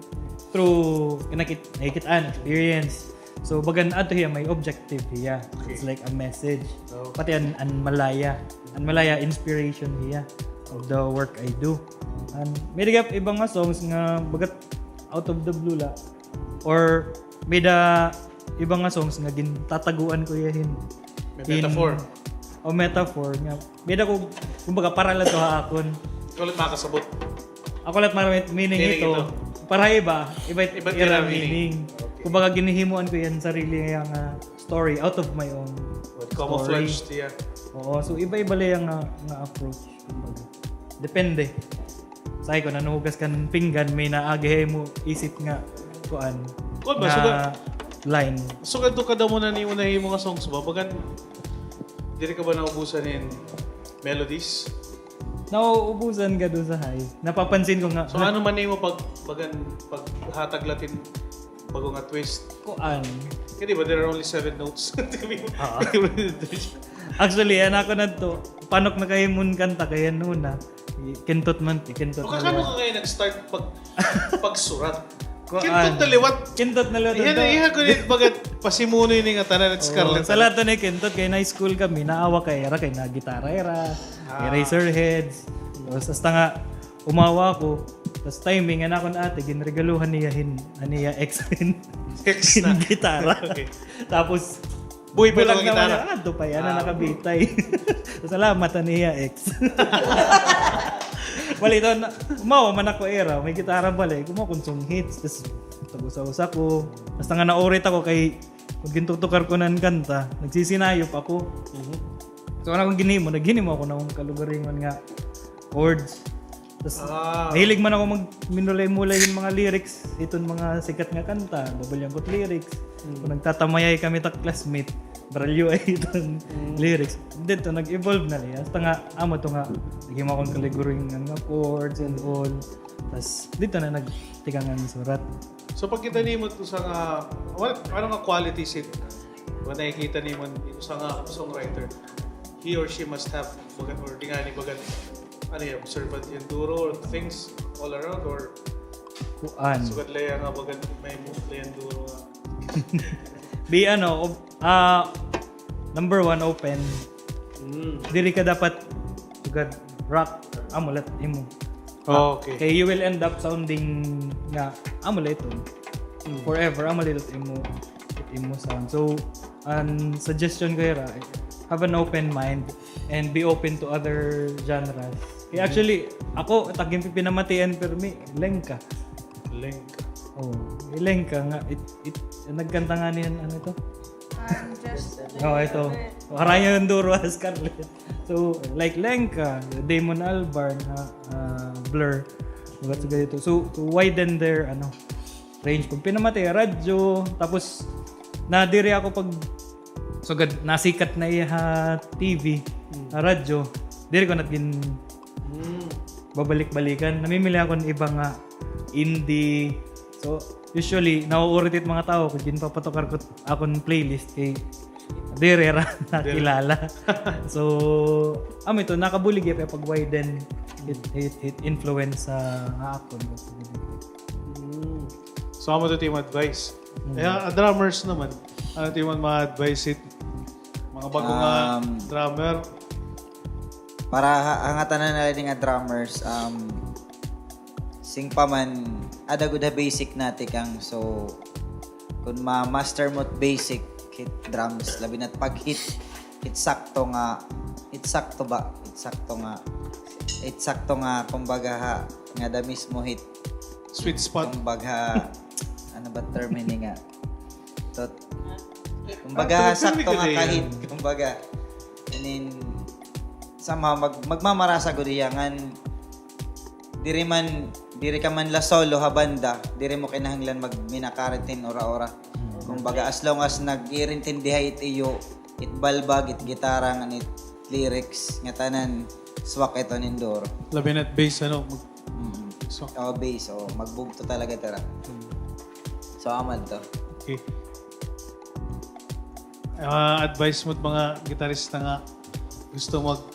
through, nakit-, nakikit-an, experience. So, bagan ato hiya, may objective hiya. Okay. It's like a message. Oh. Pati an, an Malaya. An Malaya, inspiration hiya of the work I do. And may gihap iba nga songs nga bagat out of the blue la. Or may da iba nga songs nga gintataguan ko hiya hin, may hin metaphor. O metaphor nga may da ko, kumbaga, para la to ha akon. Ikaw la makasabot. Ako la may meaning, meaning ito. Ito. Para iba, iba, iba ira meaning. Okay. Kumbaga, ginhihimoan ko hiya hin sarili hiya nga story out of my own story. What, camouflage hiya? Oo, so iba-iba la hiya nga, nga approach. Kumbaga. Depende. Sabi ko, nanuhugas kan pinggan, may naagi ha imo isip nga, kuan, kuan ba, nga sugad, line. Sugad to kadamo na nimo nahimo nga songs ba? Bagan, diri ka ba naubusan hin melodies? Nauubusan gad usahay. Napapansin ko nga. So, ano man nimo pag, bagan, paghatag la hin bag-o nga twist? Kuan. Kay di ba, there are only seven notes. Oo. Actually, an akon adto, panok na kay mon kanta kay an una. Kintot man, kintot na. Kay ano ka kay nag-start pag, pagsurat? Kuan. Kintot na liwat. Kintot na liwat. Iya na, iya ko ni bagat pasimunoy ni nga tanan, Scarlett. Sa lahat ni kintot kay na-school kami, naawa kay ira, kay nagitara ira, kay Eraserheads. Tapos hasta nga, umawa ako. Tas timing, an akon ate, ginregaluhan niya hin, an iya ex hin, ex na, hin gitara. Okay. Tapos, buhi pa bulag naman gitara. Niya, adto pa yana, ah, nakabitay. Salamat an iya ex. Bali, ito, na, umawa man ako ira, may gitara bala, kumuha ko hin song hits, tas tag-usa-usa ko. Hasta nga naurit ako kay, pag gintuktukar ko nan kanta, nagsisinayop ako. Mhm. So, an akon ginhimo, naghinimo ako hin mga kalugaringon nga chords. Tas, ah, mahilig man ako magminulay-mulay hin mga lyrics, iton mga sikat nga kanta, babalyagon ko it lyrics. Mm. Kon nagtatamayay kami ta classmate, baralyoay iton lyrics. Didto, nag-evolve na la hiya. Hasta nga, amo to nga, naghimo ako hin kalugaringon nga chords and all. Tas, didto na nagtikang an surat. So, pagkita nimo it usa nga, what, ano nga qualities it, what nakikita nimo it usa nga songwriter? He or she must have, bagan, or di ngani bagan, ano hiya, observant hiya hin duro, or things all around, or kuan. Sugad la hiya nga bagan, may mo, la hiya hin duro nga. Be, ano, ob-, ah, number one, open. Mm. Diri ka dapat sugad rock, amo la it imo. Oh, okay. Kay you will end up sounding nga, amo la ito. Mm. Forever, amo la ito imo, imo sound. So, an suggestion ko ira, have an open mind and be open to other genres. Kay, mm, actually, ako, it ak ginpipinamatian pirmi, lengka. Lengka. Oh, lengka nga, it, it, nagkanta ngani hin, ano ito? I'm just a little bit. Oh, ito. Harayo hin duro, Scarlett. So, like, lengka, Damon Albarn, ha, ah, Blur. Bagat sugad ito. So, to widen their, ano, range. Pag pinamati, radyo, tapos, nadiri ako pag, sugad, nasikat na iya ha T V, ha radyo, diri ko na gin-, babalik-balikan. Namimili ako hin iba nga indie. So, usually, nauurit it mga tawo kon ginpapatukar ko akon playlist kay diri ra nakilala. So, amo ito, nakabulig iya pag-widen hit, hit, hit influence sa, ha akon. Mm. So, amo ito it imo advice. Mm. Kay an drummers naman, ano it imo ma-advise hit mga bag-o nga, um, drummer? Para ha, ha ngatanan na la ini nga drummers, um, sing pa man, ada gud ha basic natikang. So, kon ma-master mo it basic, drums, labi na't pag-hit, hit sakto nga, hit sakto ba? Hit sakto nga, hit sakto nga, kumbaga ha, nga the mismo hit. Sweet spot. Kumbaga, ano ba term ini nga? Tot, kumbaga, ah, sakto nga kahit, kumbaga. And then, somehow, mag-, magmamarasa gud iya ngan, diri man, diri ka man la solo ha banda, diri mo kinahanglan magminakaritin ora-ora. Kumbaga, as long as nag-iirintindihay it iyo, it balbag, it gitara, ngan it lyrics, nga tanan, swak ito nindoro. Labi na't bass, ano? Mag- Mm. So, oh, bass, oh, magbugto talaga tira. Hmm. So, aman to. Okay. Ah, advice mo mga gitarista nga gusto mag-,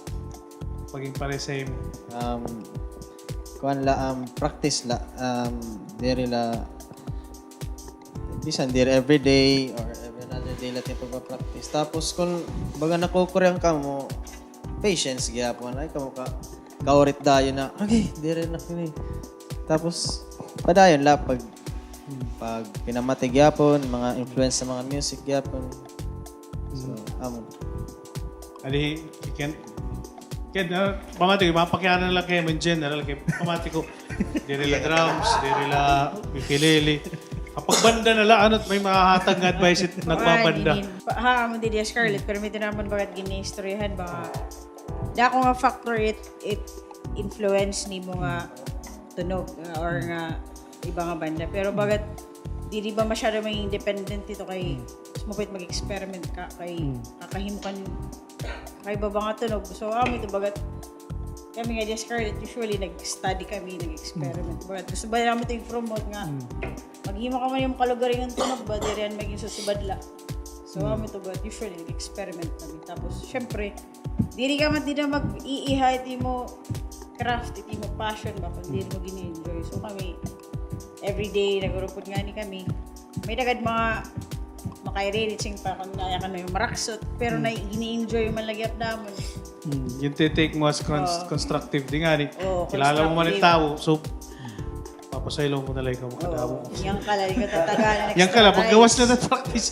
maging pare sa imo? Um, kuan la, um, practice la, um, diri la, bisan diri every day or every another day la it pagpa-practice. Tapos kung baga nakukuryan kamo, patience gyapon. Ay, kamo ka, kaurit dayon na, "Okay, diri na kini." Tapos, padayon la pag, pag pinamati gyapon, mga influence sa mga music gyapon. So, amo. Adi, ken, ken, ah, pamati ko, mapakiana na la kay in general, kay pamati ko, diri la drums, diri la ukulele. Kapag banda na la, ano't may mahahatag nga advice it nagbabanda? Kuan, inin-, pa-, ha, amo didi, Scarlett, pero may tinamon bagat giniistoryahan ba? Dako nga factor it, it influence nimo nga tunog, ah, or nga iba nga banda. Pero bagat, diri ba masyado may independent ito kay mas mapait mag-experiment ka kay kakahimo kan kay baba nga tunog. So, amo ito bagat kami nga di Scarlett, usually nag-study kami, nag-experiment. Bagat gusto ba namin ito i-promote nga maghimo ka man yung kalugaringon tunog ba, diri yan maging susubad la. So, amo ito bagat usually nag-experiment kami. Tapos, syempre, diri ka man din na mag-iiha, it imo craft, it imo passion ba, kung diri mo gini-enjoy. So, kami, everyday, nagurupod nga ni kami. May dagad mga makaiririching pa kung naya ka na yung maraksot. Pero na, gini-enjoy man lagi ap damon. Hmm, yung titake mo as cons-, constructive din nga ni. Oo, kilala mo man yung tao. So, papasaylo mo na lang ikaw makadamo. Yan ka lang, ikaw tatagaan. Yan ka lang, paggawas na nag-practice.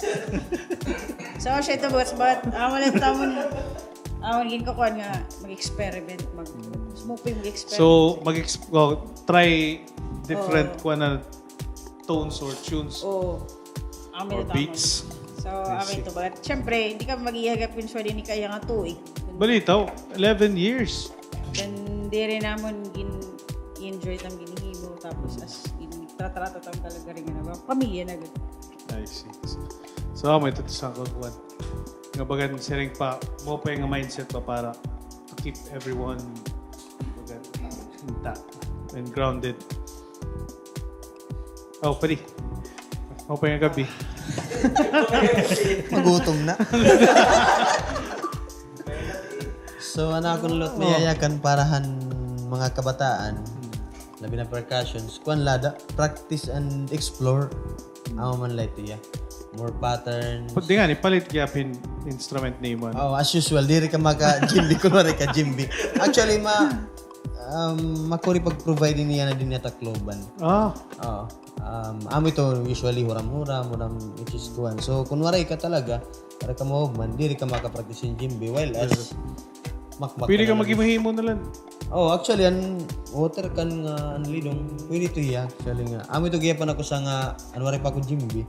So, siya ito, boss, but, ah, wala tamon. Ah, maging kakuan nga, mag-experiment, mag-, smoking, mag-experiment. So, mag-ex-, oh, try different kuan na tones or tunes. Oo. Or beats. So, amo ito ba? Siyempre, hindi ka mag-iihagap kung siya din kaya nga tuig. Balitaw, eleven years. Then, diri namon gin-, enjoy tang ginhimo, tapos as in, tratrato tang talaga rin nga ba? Pamilya na gud. I see. So, amo ito sa kakuan. Nga bagan siring pa, mo pa yung mindset pa para to keep everyone bagan intact and grounded. Oh, pwede. Mo pa yung gabi. Magutom na. So, ano akon lot mayayakan para han mga kabataan, labi na percussions, kuan la da, practice and explore. Amo man la ito iya. More patterns. Pwede nga ni, palit gihap hin instrument nimo, ano? Oh, as usual, diri ka maka-djembe kun waray ka djembe. Actually, ma-, um, makuri pag-provide niya na din niya Tacloban. Ah. Oo. Um, amo ito usually huram-huram, huram which is kuan. So, kun waray ka talaga, waray ka mahuman, diri ka maka-practice hin djembe. While as, makmak pwede ka maghimo-himo na lang. Oh, actually, an water can nga, an lidong, pwede ito iya, actually nga. Amo ito gihapon ako sa nga, an waray pa ako djembe.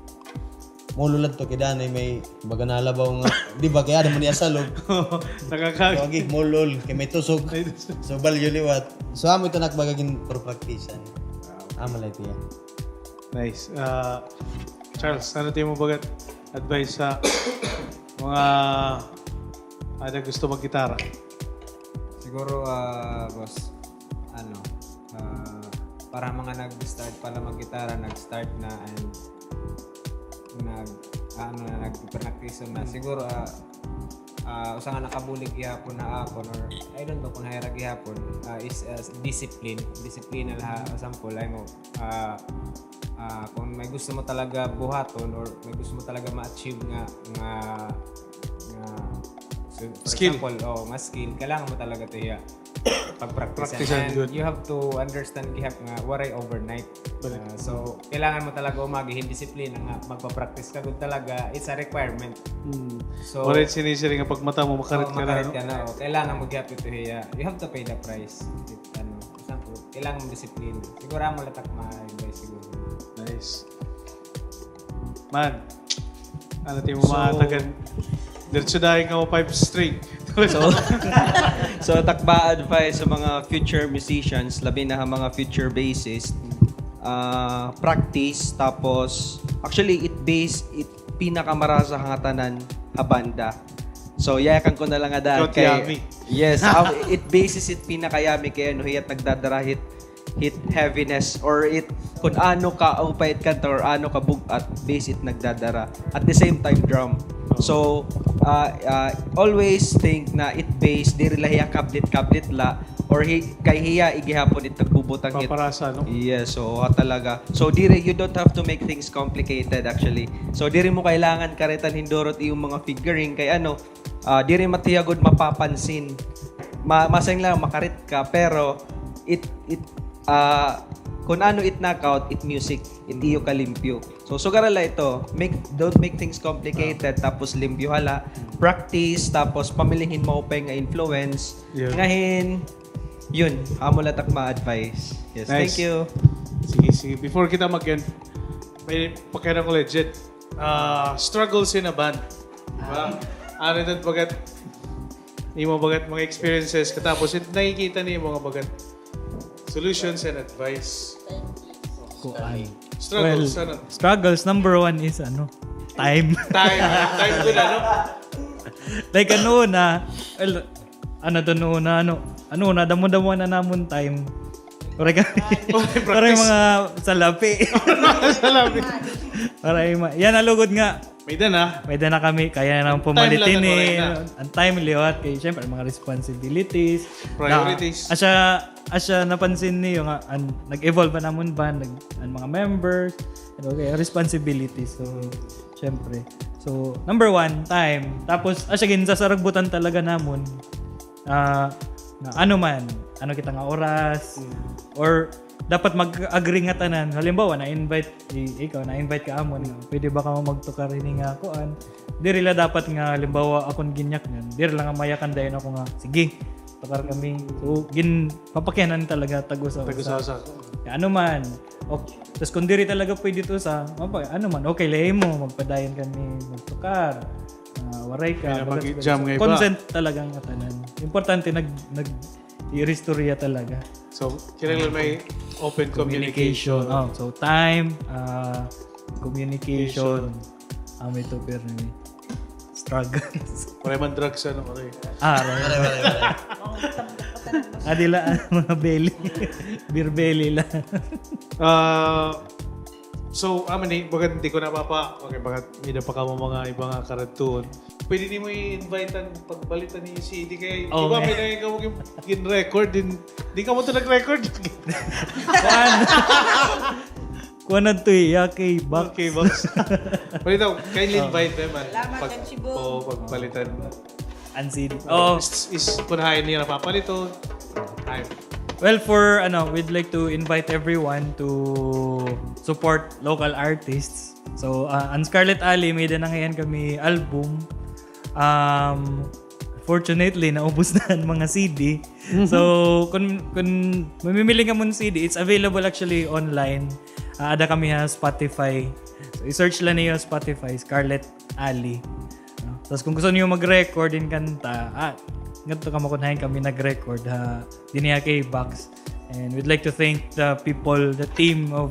Molo la ito kay danay may baga nalabaw nga, di ba, kay ada man iya salog. Nakakag- So, agi, molol, kay may tusog. May tusog. So, balyo liwat. So, amo ito nakbaga gin-practice-an. Amo la ito iya. Nice. Ah, Charles, ano ito imo bagat advice sa mga ada gusto maggitara? Siguro, ah, boss, ano, ah, para mga nag-start pa la maggitara, nag-start na and nag-, ano na, nag-practice na. Siguro, ah, ah, usa nga nakabulig gihapon ha akon, or I don't know kung ha ira gihapon, ah, is, ah, discipline. Disiplina la ha, sample, ay mo, ah, ah, kung may gusto mo talaga buhaton or may gusto mo talaga ma-achieve nga, nga, nga So, for example, oh, nga skill, kailangan mo talaga ito hiya pagpraktisan. And you have to understand gihap nga waray overnight. Ah, so, kailangan mo talaga umagi hin disiplina nga magpa-practice ka gud talaga. It's a requirement. So, waray sinisiring nga pagmata mo, makarit ka na, no? Makarit ka na, oh. Kailangan mo gihap ito hiya. You have to pay the price. Ano, for example, kailangan mo disiplina. Siguro amo la it ak ma-advice siguro. Nice. Man, ano it imo mahatagan? Diretso dayon ka mo five string. So, so, it ak ma-advice sa mga future musicians, labi na ha mga future bassist, ah, practice, tapos, actually, it bass, it pinakamarasa ha ngatanan ha banda. So, yayakan ko na lang ada kay, yes, it bass is it pinakayami kay ano, hiya it nagdadara hit hit heaviness or it kun ano ka upay it kanta or ano ka bug-at, bass it nagdadara. At the same time, drum. So, ah, ah, always think na it bass, diri la hiya kablit-kablit la, or hi-, kay hiya gihapon it nagbubutang hit. Paparasa, no? Yes, so, ah, talaga. So, diri, you don't have to make things complicated, actually. So, diri mo kailangan karitan hin duro it imo mga fingering, kay ano, ah, diri man it hiya gud mapapansin. Ma-, masayang lang makarit ka, pero it, it, ah, kun ano it knockout, it music, it iyo kalimpyo. So, sugara la ito. Make, don't make things complicated, tapos limpyoha la. Practice, tapos pamili hin maupay nga influence. Nga hin, yun, amo la it ak ma-advice. Yes, thank you. Sige, sige. Before kita mag-end, may pakiana ko legit. Ah, struggles in a band. Di ba? Ano ito, bagat, imo bagat mga experiences, katapos it nakikita nimo nga bagat solutions and advice. Kuan. Struggles, well, ano? Struggles, number one is, ano, time. Time. Time ko na, no? Like, ano na, well, ano to, no, na, ano, ano na, damo-damo na namon time. Waray kami. Waray mga salapi. Salapi. Waray ma-, yana lugod nga. May-ada na. May-ada na kami, kaya na namon pamalitin, eh. An time liwat kay, syempre, mga responsibilities. Priorities. Asya, asya napansin niyo nga, an, nag-evolve pa namon band, nag-, an mga members, okay, responsibilities. So, syempre. So, number one, time. Tapos, asya ginsasaragbutan talaga namon. Ah, na ano man, ano kita nga oras, or dapat mag-agree nga tanan. Halimbawa, na-invite, i-, ikaw, na-invite ka amon, nga, pwede ba kamo magtukar hini nga kuan? Diri la dapat nga, halimbawa, akon ginyaknan, diri la nga mayakan dayon ako nga, sige, tukar kami. So, gin-, papakianan talaga tag-usa-usa. Tag-usa-usa. Kay ano man, okay. Tas kung diri talaga pwede it usa, mapa-, ano man, okay la imo, magpadayon kami, magtukar. Ah, waray ka, baga mag-jam nga iba. Consent talaga nga tanan. Importante nag-, nag-, iristorya talaga. So, kinahanglan may open communication. Oh, so time, ah, communication. Ah, may two, pero may struggles. Waray man drugs, ano, waray. Ah, waray. Waray, waray, waray. Ah, diri la, mga belly. Beer belly la. Ah, So, amo ni, baga di ko na mapa-, okay, baga may-ada pa kamo mga iba nga karadtuon. Pwede nimo i-invite an pagpalitan ni C D kay, di ba, may-ada kamo gin-, gin-record din. Di kamo ito nag-record. Kuan. Kuan na ito eh, K-Box. K-Box. Pwede daw, kindly invite them, ah. Salamat, Chibu. Oo, pagpalitan. An C D. Oh. Is, is kun hain niyo napapaliton. Hain. Well, for, ano, we'd like to invite everyone to support local artists. So, ah, an Scarlet Alley, may-ada na ngay-an kami album. Um, fortunately, naubos na an mga C D. So, kun, kun mamimili kamo hin C D, it's available actually online. Ah, ada kami ha Spotify. So, i-search la niyo Spotify, Scarlet Alley. No? Tas kung gusto niyo mag-record hin kanta, ah, ngadto kamo kun hain kami nag-record ha, dinhi ha K-Box. And we'd like to thank the people, the team of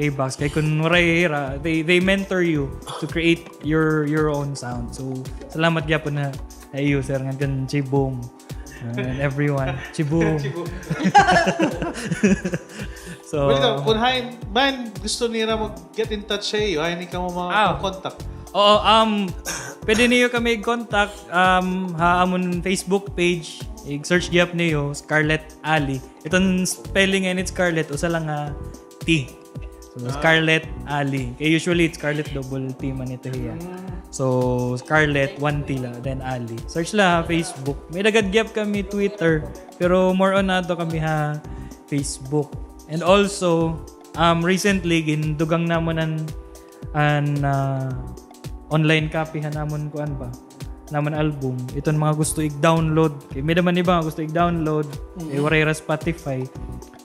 K-Box. Kay kun waray hira, they, they mentor you to create your, your own sound. So, salamat gyapon ha, ha iyo, sir, ngan kan Chibum. And everyone. Chibum. Chibum. So, well, ikaw, kun hain, man, gusto nira mag-get in touch ha iyo, hain kamo ma-contact. Oo, um, pwede niyo kami i-contact, um, ha amon Facebook page. I-search gyap niyo, Scarlet Alley. Iton spelling and it's Scarlet, usa lang nga T. So, Scarlett Ali. Kay usually, it's Scarlett double T man ito hiya. So, Scarlett, one T la, then Ali. Search la ha Facebook. May-ada gad gihap kami Twitter, pero more on ato kami ha Facebook. And also, um, recently, gindugang namon an, an, ah, online copy ha namon kuan ba? Namon album. Iton mga gusto i-download. Kay may-ada man iba nga gusto i-download. Eh, waray hira Spotify.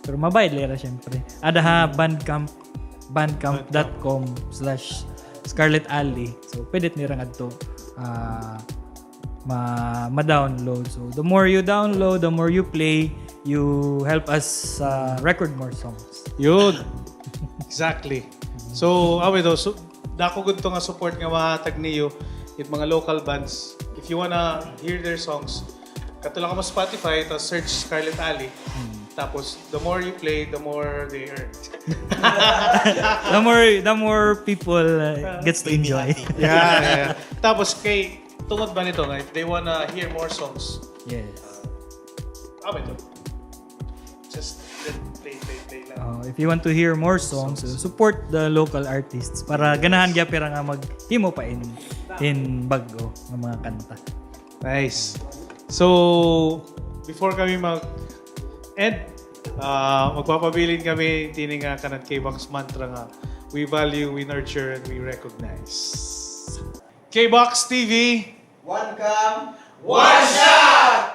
Pero mabayad la hira, syempre. Ada ha Bandcamp, bandcamp dot com slash Scarlett Ali. So, pwede nira ngadto, ah, ma-, ma-download. So, the more you download, the more you play, you help us, ah, record more songs. Yun. Exactly. So, aw, ito, so, dako gud to nga support nga mahatag niyo it mga local bands. If you wanna hear their songs, kadto la kamo Spotify, tapos search Scarlett Ali. Tapos, the more you play, the more they earn. The more, the more people, uh, gets to enjoy. Yeah, yeah. Tapos, kay, tungod ba nito nga, if they wanna hear more songs, yes. Ah, ito. Just play, play, play lang. Oh, if you want to hear more songs, uh, support the local artists para ganahan gihap hira nga maghimo pa hin, hin bag-o nga mga kanta. Nice. So, before kami mag-end, ah, magpapabilin kami tini nga kanan K-Box mantra nga, "We value, we nurture, and we recognize." K-Box T V. One cam. One shot!